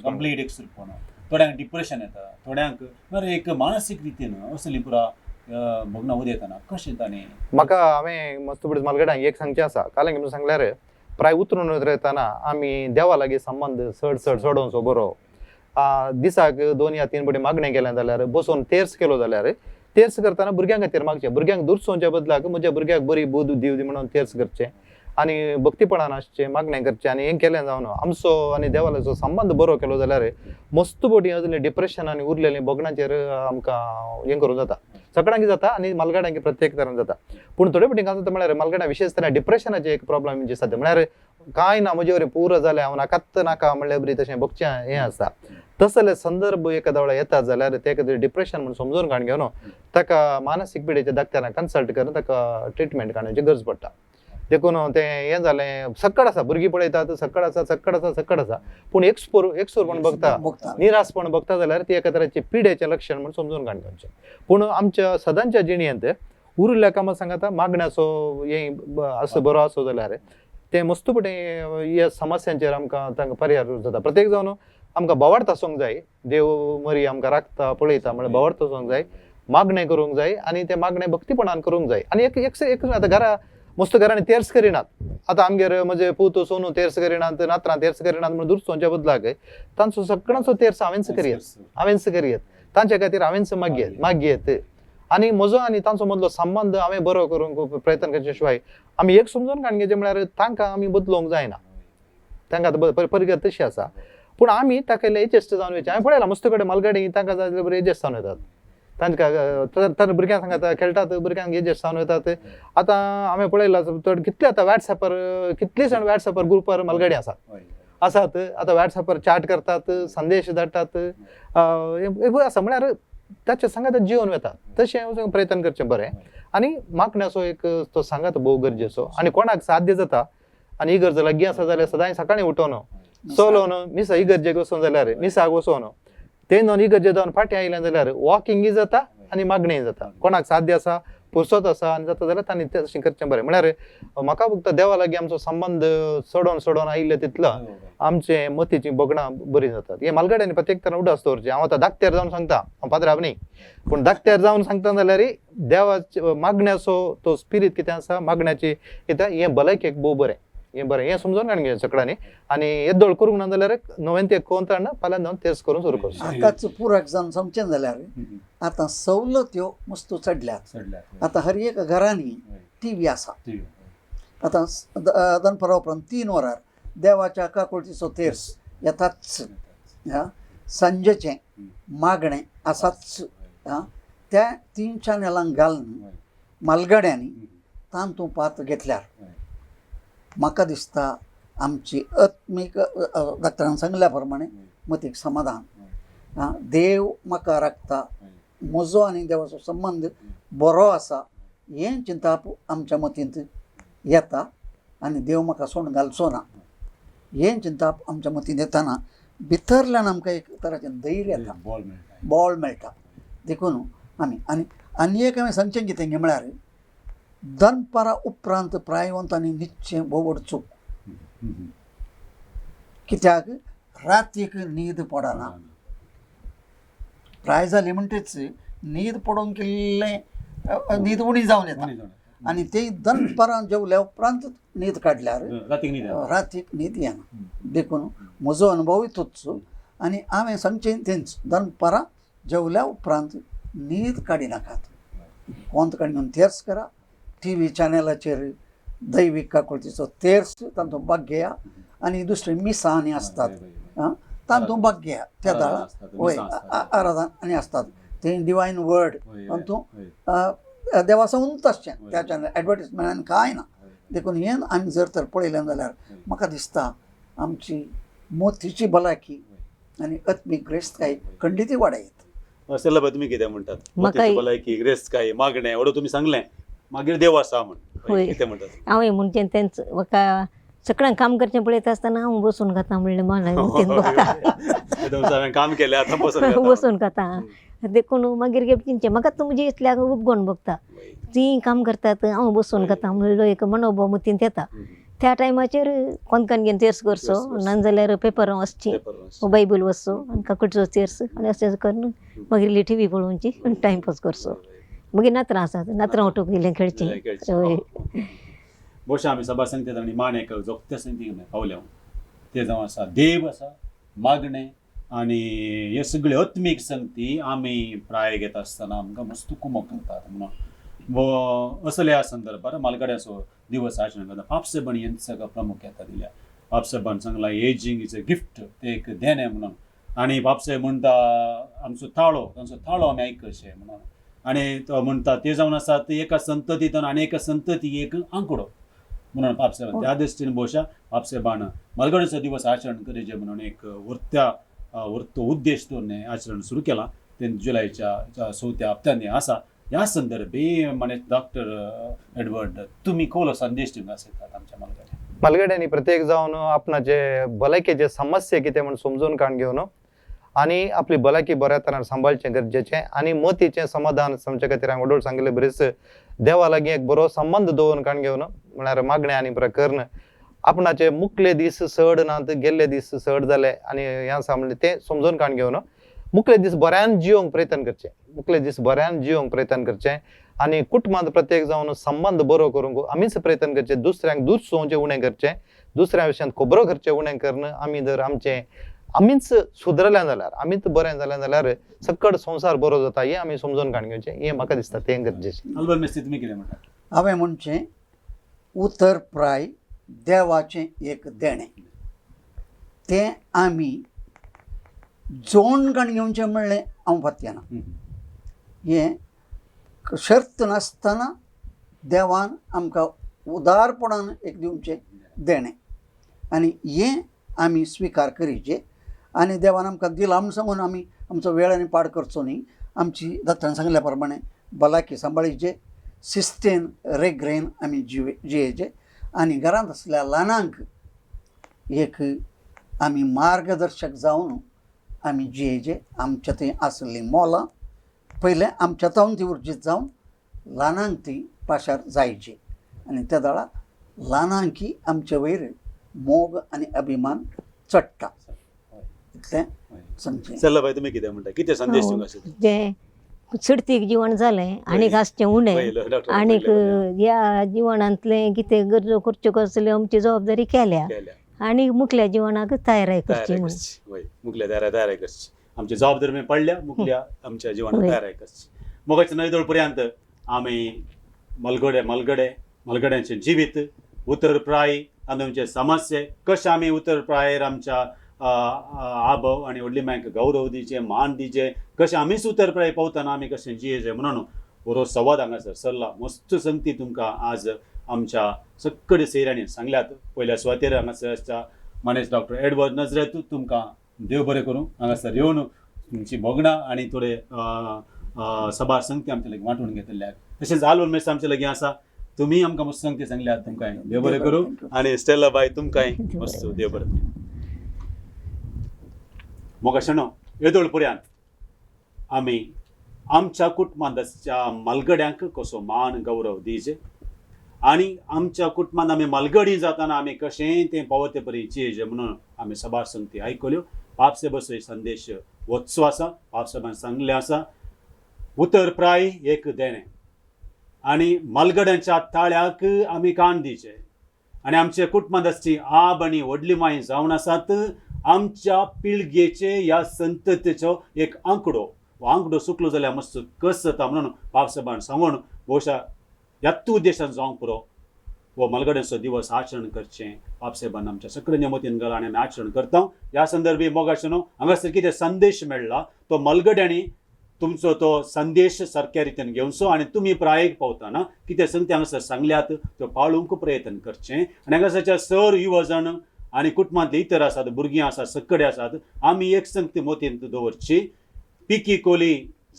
A: कंप्लीट एकसुरपण, थोड्यांक डिप्रेशन येता, थोड्यांक म्हळ्यार एक मानसीक रितीन असली पुरा भोगणां उदेतना कशें ताणें.
B: म्हाका हांवें मस्त पटी मालगड्यांक एक सांगचें आसा, काल म्हणून सांगल्यार प्राय उतरून येतना आमी देवा लागीं संबंद चड चड चडोवचो बरो. दिसाक 2 या 3 पटी मागणें केलें जाल्यार, बसोवन तेर्स केलो जाल्यार, तेर्स करतना भुरग्यां खातीर मागचें, भुरग्यांक दुरसोवच्या बदलाक म्हज्या भुरग्याक बरी बुद्द दिव दी म्हणून तेर्स करचें आनी भक्तीपणान आसचें, मागणें करचें आनी हें केलें जावन आमचो आनी देवाचो संबंद बरो केलो जाल्यार मस्त पटी अजून डिप्रेशन आनी उरलेलीं भोगणांचेर आमकां हें करूं जाता, सगळ्यांक जाता आनी मालगाड्यांक प्रत्येक तरेन जाता. पूण थोडे पटी जाता म्हळ्यार मालगाड्यां विशेश तरेन डिप्रेशनाचें एक प्रॉब्लम जे आसा, म्हळ्यार कांय ना म्हजे वरी पुरो जालें हांव नाकात नाका म्हणल्यार बरी तशें बगचें हें आसता. तसले संदर्भ एखाद्या वेळार येता जाल्यार ते एखादें डिप्रेशन म्हणून समजून काडून घेवन ताका मानसीक पिडेच्या डॉक्टरान कन्सल्ट करून ताका ट्रिटमेंट काडण्याची गरज पडटा. देखून तें हें जालें सक्कड आसा, भुरगीं पळयतात सक्कड आसा सक्कड आसा सक्कड आसा, पूण एकसुरपण बघता, निरासपण बघता जाल्यार ती एका तराचे पिडेचें लक्षण म्हूण समजून काडून घेवचें. पूण आमच्या सदांच्या जिणेंत उरिल्ल्या कामां सांगता मागण्याचो हें असो बरो आसो जाल्यार तें मस्तपटी ह्या समस्यांचेर आमकां तांकां पर्याय जाता. प्रत्येक जावन आमकां भावार्थ आसूंक जाय, देव मरी आमकां राखता पळयता म्हळ्यार भावार्थ आसूंक जाय, मागणें करूंक जाय आनी तें मागणें भक्तीपणान करूंक जाय. आनी एक एक आतां घरा मस्त घरांनी तेर्स करिनात, आतां आमगेर म्हजे पूत सोनू तेर्स करिनात, नात्रां तेर्स करिनात म्हणून दुरसोवच्या बदलाक तांचो सगळ्यांचो तेर्स हांवेंच करयत, हांवेंच करयत, तांच्या खातीर हांवेंच मागयत मागयत आनी म्हजो आनी तांचो मदलो संबंद हांवें बरो करूंक प्रयत्न करचे शिवाय आमी एक समजून काडून घेवचें म्हळ्यार तांकां आमी बदलोवंक जायना, तांकां आतां परिगत तशी आसा, पूण आमी ताका एडजस्ट जावन वयचें. हांवें पळयलां मस्त कडेन मालगाडी तांकां जाय जाल्यार बरें एडजस्ट जावन वतात, तांकां भुरग्यांक सांगता खेळटात, भुरग्यांक एडजस्ट जावन वतात. आतां हांवें पळयलां चड कितले आतां वॉट्सॅपार कितले जाण वॉट्सॅपार ग्रुपार मालगाडी आसात आसात, आतां वॉट्सॅपार चॅट करतात, संदेश धाडटात, हें आसा म्हळ्यार ताचे सांगात जिवन वता. तशें प्रयत्न करचें बरें आनी मागण्याचो एक तो सांगात भोव गरजेचो. आनी कोणाक साध्य जाता आनी इगर्ज लागीं आसा जाल्यार सदांय सकाळीं उठोवन चलोवन मिसा इगर्जेक वचोन जाल्यार मिसाक वचोन ते नॉन इगर्जे जावन फाटीं आयलें जाल्यार वॉकिंगय जाता आनी मागणीय जाता. कोणाक साध्य आसा पुरसत आसा आनी जाता जाल्यार तांणी तशें करचें बरें. म्हळ्यार म्हाका फक्त देवा लागीं आमचो संबंद चडोवन चडोवन आयिल्ले तितलो आमचे मतीची भोगणां बरीं जातात. हे मालगाड्यांनी प्रत्येक तरान उडास दवरचे. हांव आतां धाकट्यार जावन सांगता, हांव पाद्राब न्ही, पूण धाकट्यार जावन सांगता जाल्यार देवाचे मागण्याचो तो स्पिरीत कितें आसा, मागण्याची कितें हें भलायकेक भोव बरें, हें बरें हें समजून काडून घेवचें सगळ्यांनी. आनी येदोळ करूंक ना जाल्यार नवें तें कोंत हाडना फाल्यां जावन तेच करून सुरू करचें.
C: आतांच पुरक जावन समचें जाल्यार आतां सवलत्यो मस्त चडल्यात. आतां हर एक घरांनी टी व्ही आसा. आतां दनपरा उपरांत 3 वरार देवाच्या काकुळतीचो तेर्स येताच, सांजेचें मागणें आसाच. त्या 3 चॅनलांक घालून मालगाड्यांनी तांतू पात्र घेतल्यार म्हाका दिसता आमची आत्मीक डॉक्टरान सांगल्या प्रमाणे मतीक समाधान, देव म्हाका राखता, म्हजो आनी देवाचो संबंद बरो आसा हें चिंताप आमच्या मतींत येता आनी देव म्हाका सोडून घालचो ना हें चिंताप आमच्या मतींत येताना भितरल्यान आमकां एक तराचें धैर्य येता, बळ मेळटा. देखून आमी आनी आनी एक हांवें सांगचें कितें म्हळ्यार दनपारा उपरांत प्रायवंतांनी न्हिदचें भोव व्हड चूक, कित्याक रातीक न्हीद पडना. प्राय जाली म्हणटच न्हीद पडोवंक केल्लें न्हीद उणी जावन येता आनी ते दनपारां जेवल्या उपरांत न्हीद काडल्यार
A: रातीक न्हीद येना.
C: रातीक न्हीद येना. देखून म्हजो अनुभवूय तोच आनी हांवें सांगचें तेंच, दनपारां जेवल्या उपरांत न्हीद काडिनाकात, कोंत काडून घेवन तेर्स करा. टी व्ही चॅनलाचेर दैवीक काकुळतीचो तेर्स तातूंत भाग घेया आनी दुसरी मिसां आनी आसतात तातूंत भाग घेया. त्या दाळा वय आराधन आनी आसतात ते डिवायन वर्ड तातूंत देवा सावनूच आसचें, त्या चॅनल एडवर्टीजमेंटान कांय ना. देखून हें आमी जर तर पळयलें जाल्यार म्हाका दिसता आमची मोतीची भलायकी आनी आत्मीक ग्रेस्तकाय खंडीत वाडयत.
A: स्टेला बाय, तुमी कितें म्हणटात? मोतीची भलायकी, ग्रेस्तकाय, मागणें एवढं तुमी सांगलें, मागीर देव आसा म्हण कितें म्हणटात?
D: हांवें म्हणचें तेंच, म्हाका सगळ्यांक काम करचें पळयता आसतना हांव बसून खाता म्हणलें मन मोतीन बसता,
A: काम केलें आतां
D: बसून खाता. देखून मागीर चिंतचें म्हाका तुमचे इतल्याक उपगोण बघता, तीं काम करतात हांव बसून खाता म्हणलो एक मनोभाव मतींत येता. त्या टायमाचेर कोंतकान घेवन तेर्स करचो, नाजाल्यार पेपर वाचची, बायबल वाचचो आनी काकुळचो तेर्स आनी अशें करून मागीर टी व्ही पळोवची आनी टायमपास करचो. मागीर नातरां आसात, नातरां उठूंक गेलें खेळचें.
A: बोशा आमी सभा सांगतात आनी मान एक जोगते संगती पावल्या ते जावन आसा देव आसा, मागणें आनी हे सगळे आत्मीक संगती आमी प्राय घेता आसतना आमकां मस्त कुमक करतात म्हणून असल्या संदर्भार मालगाड्याचो दिवस आचरण करता. पापसेबण हेंच सगळं प्रामुख्यता दिल्या. पापसेबान सांगला एजिंग is a gift, ते एक देणें म्हणून. आनी बापसाहेब म्हणटा आमचो ताळो, तांचो ताळो आमी आयकचें म्हणून. आनी तो म्हणटा ते जावन आसा ते एका संततींतून आनी एका संतती एक आंकडो म्हणून बापसाहेबान त्या दृश्टीन भोवशा बापसाहेबान मालगडीचो दिवस आचरण करीचे म्हणून एक व्हरत्या व्हरतो उद्देश दवरून आचरण सुरू केलां. ते जुलयच्या चवथ्या हप्त्यांनी आसा. ह्या संदर्भी माने डॉक्टर एडवर्ड तुमी कोलो संदेश दिवंक आसतात आमच्या मालगड्या?
B: मालगड्यांनी प्रत्येक जावन आपणाचे भलायकेचे समस्या कितें म्हण समजून काण घेवन आनी आपली भलायकी बऱ्या तरान सांबाळचें गरजेचें आनी मतीचें समाधान समचे खातीर हांवें वडोळ सांगिल्ले बरीच देवा लागीं एक बरो संबंद दवरून काण घेवन म्हळ्यार मागणें आनी प्रकरण आपणाचे मुखले दीस चड नात गेल्ले दीस चड जाले आनी हें आसा म्हणलें तें समजून काण घेवन मुखले दीस बऱ्यान जियोंक प्रयत्न करचें, मुखले दीस बऱ्यान जियोंक प्रयत्न करचें आनी कुटुंबांत प्रत्येक जावन संबंद बरो करूंक आमीच प्रयत्न करचें, दुसऱ्यांक दुसोवचें उणें करचें, दुसऱ्या विशयांत खबरो करचें उणें करून आमी जर आमचें आमीच सुदरलें जाल्यार आमीच बरें जालें जाल्यार सकट संवसार बरो जाता हें आमी समजून काण घेवचें, हें म्हाका दिसता तें गरजेचें.
A: अल्बर्ट मेस्त्री तुमी कितें म्हणटा?
C: हांवें म्हणचें उतर प्राय देवाचें एक देणें, तें आमी जोण काण घेवचें म्हणलें हांव फातयेना. हें शर्त नासतना देवान आमकां उदारपणान एक दिवचें देणें आनी हें आमी स्विकार करीचें आनी देवान आमकां दिलां म्हूण सांगून आमी आमचो वेळ आनी पाड करचो न्ही. आमची दत्तान सांगल्या प्रमाणे भलायकी सांबाळीचे, शिस्तेन रेगरेन आमी जियेचे आनी घरांत आसल्या ल्हानांक एक आमी मार्गदर्शक जावन आमी जियेचे. आमच्या थंय आसलीं मोलां पयलें आमच्या तावन ती उर्जीत जावन ल्हानांक ती पाशार जायची आनी त्या वेळार ल्हानांकी आमचे वयर मोग आनी अभिमान चडटा. इतलें सांगचें.
A: चला बाय, तुमी कितें म्हणटा? कितें संदेश दिवंक आसा?
D: जें चडतीक जिवण जालें आनीक आसचें उणें आनीक ह्या जिवनांतलें कितें गरजो करच्यो कसल्यो आमची जबाबदारी केल्या आनी मुखल्या जिवनाक तयारी करची म्हूण.
A: मुखल्या तयारी करची, आमची जबाबदारी पडल्या मुखल्या आमच्या जिवनाक तयारी करची. मोगाच्या नयदोळ पर्यंत आमी मलगडे मलगडे मलगड्यांचें जिवीत उतर प्राय आनी आमचे समस्ये कशें आमी उतर प्रायेर आमच्या आबव आनी व्हडली मायक गौरव दिवचें, मान दिवचें, कशें आमीच उतर प्राय पावतना आमी कशें जियेचें म्हणून बरो संवाद हांगासर सरला. मस्त संगती तुमकां आज आमच्या सगळे सैऱ्यांनी सांगल्यात. पयल्या सुवातेर हांगासर आसच्या मानेस्त डॉक्टर एडवर्ड नजरेत तुमकां देव बरें करूं. हांगासर येवन तुमची भोगणां आनी थोडे सभार संगती आमच्या लागीं वांटून घेतिल्ल्याक. तशेंच आलून मेस्त आमच्या लागीं आसा, तुमी आमकां मस्त संगती सांगल्यात, तुमकां देव बरें करूं. आनी स्टेला बाय तुमकांय मस्त देव बरें करूं. मोगा शणो येदोळ पर्यंत आमी आमच्या कुटुंबांत आसच्या मालगड्यांक कसो मान गौरव दिवचे आनी आमच्या कुटुंबांत आमी मालगडी जाताना आमी कशें तें पावते परी जियेचें म्हणून आमी सभार संगती आयकल्यो. पापसेबसो संदेश वचचो आसा, पापसेबान सांगलें आसा उतर प्राय एक देणें. आनी मालगड्यांच्या ताळ्याक आमी कान दिवचे आनी आमचे कुटुंबांत आसची आब आनी व्हडली माय जावन आसात आमच्या पिळगेचे ह्या संततीचो एक आंकडो, हो आंकडो चुकलो जाल्यार मातसो कस जाता म्हणून बाबसाहेबान सांगून बहुशा ह्याच उद्देशान जावंक पुरो हो मालगड्यांचो दिवस आचरण करचें बाबसाहेबान आमच्या सगळ्या मतीन घाला आनी आमी आचरण करता. ह्या संदर्भी मोगाचें न्हू हांगासर कितें संदेश मेळ्ळा तो मालगड्यांनी तुमचो तो संदेश सारक्या रितीन घेवचो आनी तुमी प्रायेक पावतना कितें संगती हांगासर सांगल्यात त्यो पाळूंक प्रयत्न करचें. आनी हांगासरच्या सर युवजण आनी कुटुंबांतले इतर आसात, भुरगीं आसात, सकडे आसात, आमी एक संगती मोतींत दवरची. पिकी कोली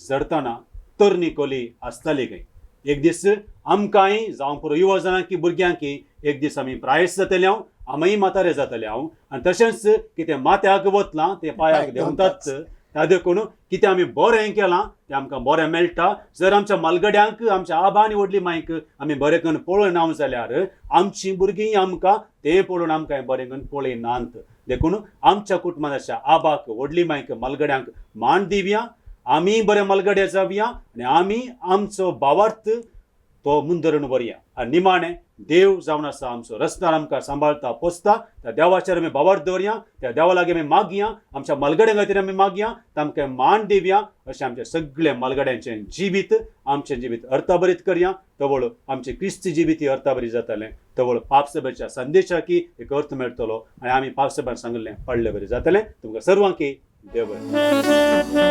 A: झडतना तरणी कोली आसताली खंय, एक दीस आमकांय जावं पुरो युवजणांक की भुरग्यांक एक दीस आमी प्रायस जातले हांव, आमीय म्हातारे जातले हांव आनी तशेंच कितें माथ्याक वतलां तें पांयाक देंवतात. त्या देखून कितें आमी बरें केलां तें आमकां बरें मेळटा. जर आमच्या मालगड्यांक आमच्या आबा आनी व्हडली मायक आमी बरें करून पळयना जाल्यार आमचीं भुरगीं आमकां तें पळोवन आमकां बरें करून पळयनात. देखून आमच्या कुटुंबांत अशा आबाक व्हडली मायक मालगड्यांक मान दिवया, आमी बरे मालगडे जावया आनी आमी आमचो भावार्थ तो मुंदरून व्हरया. आनी निमाणें देव जावन आसा आमचो रस्त्यार आमकां सांबाळता पोसता, त्या देवाचेर आमी भावार्थ दवरया, त्या देवा लागीं आमी मागया, आमच्या मालगड्यां खातीर आमी मागया, तांकां मान दिवया. अशें आमचें सगळें मालगड्यांचें जिवीत आमचें जिवीत अर्थाभरीत करया. तवळ आमचें क्रिस्ती जिवीत अर्थाभरीत जातलें, तवळ पापसभेच्या संदेशाकी एक अर्थ मेळटलो आनी आमी पापसभेन सांगिल्लें पडले बरें जातलें. तुमकां सर्वांकी देव बरें.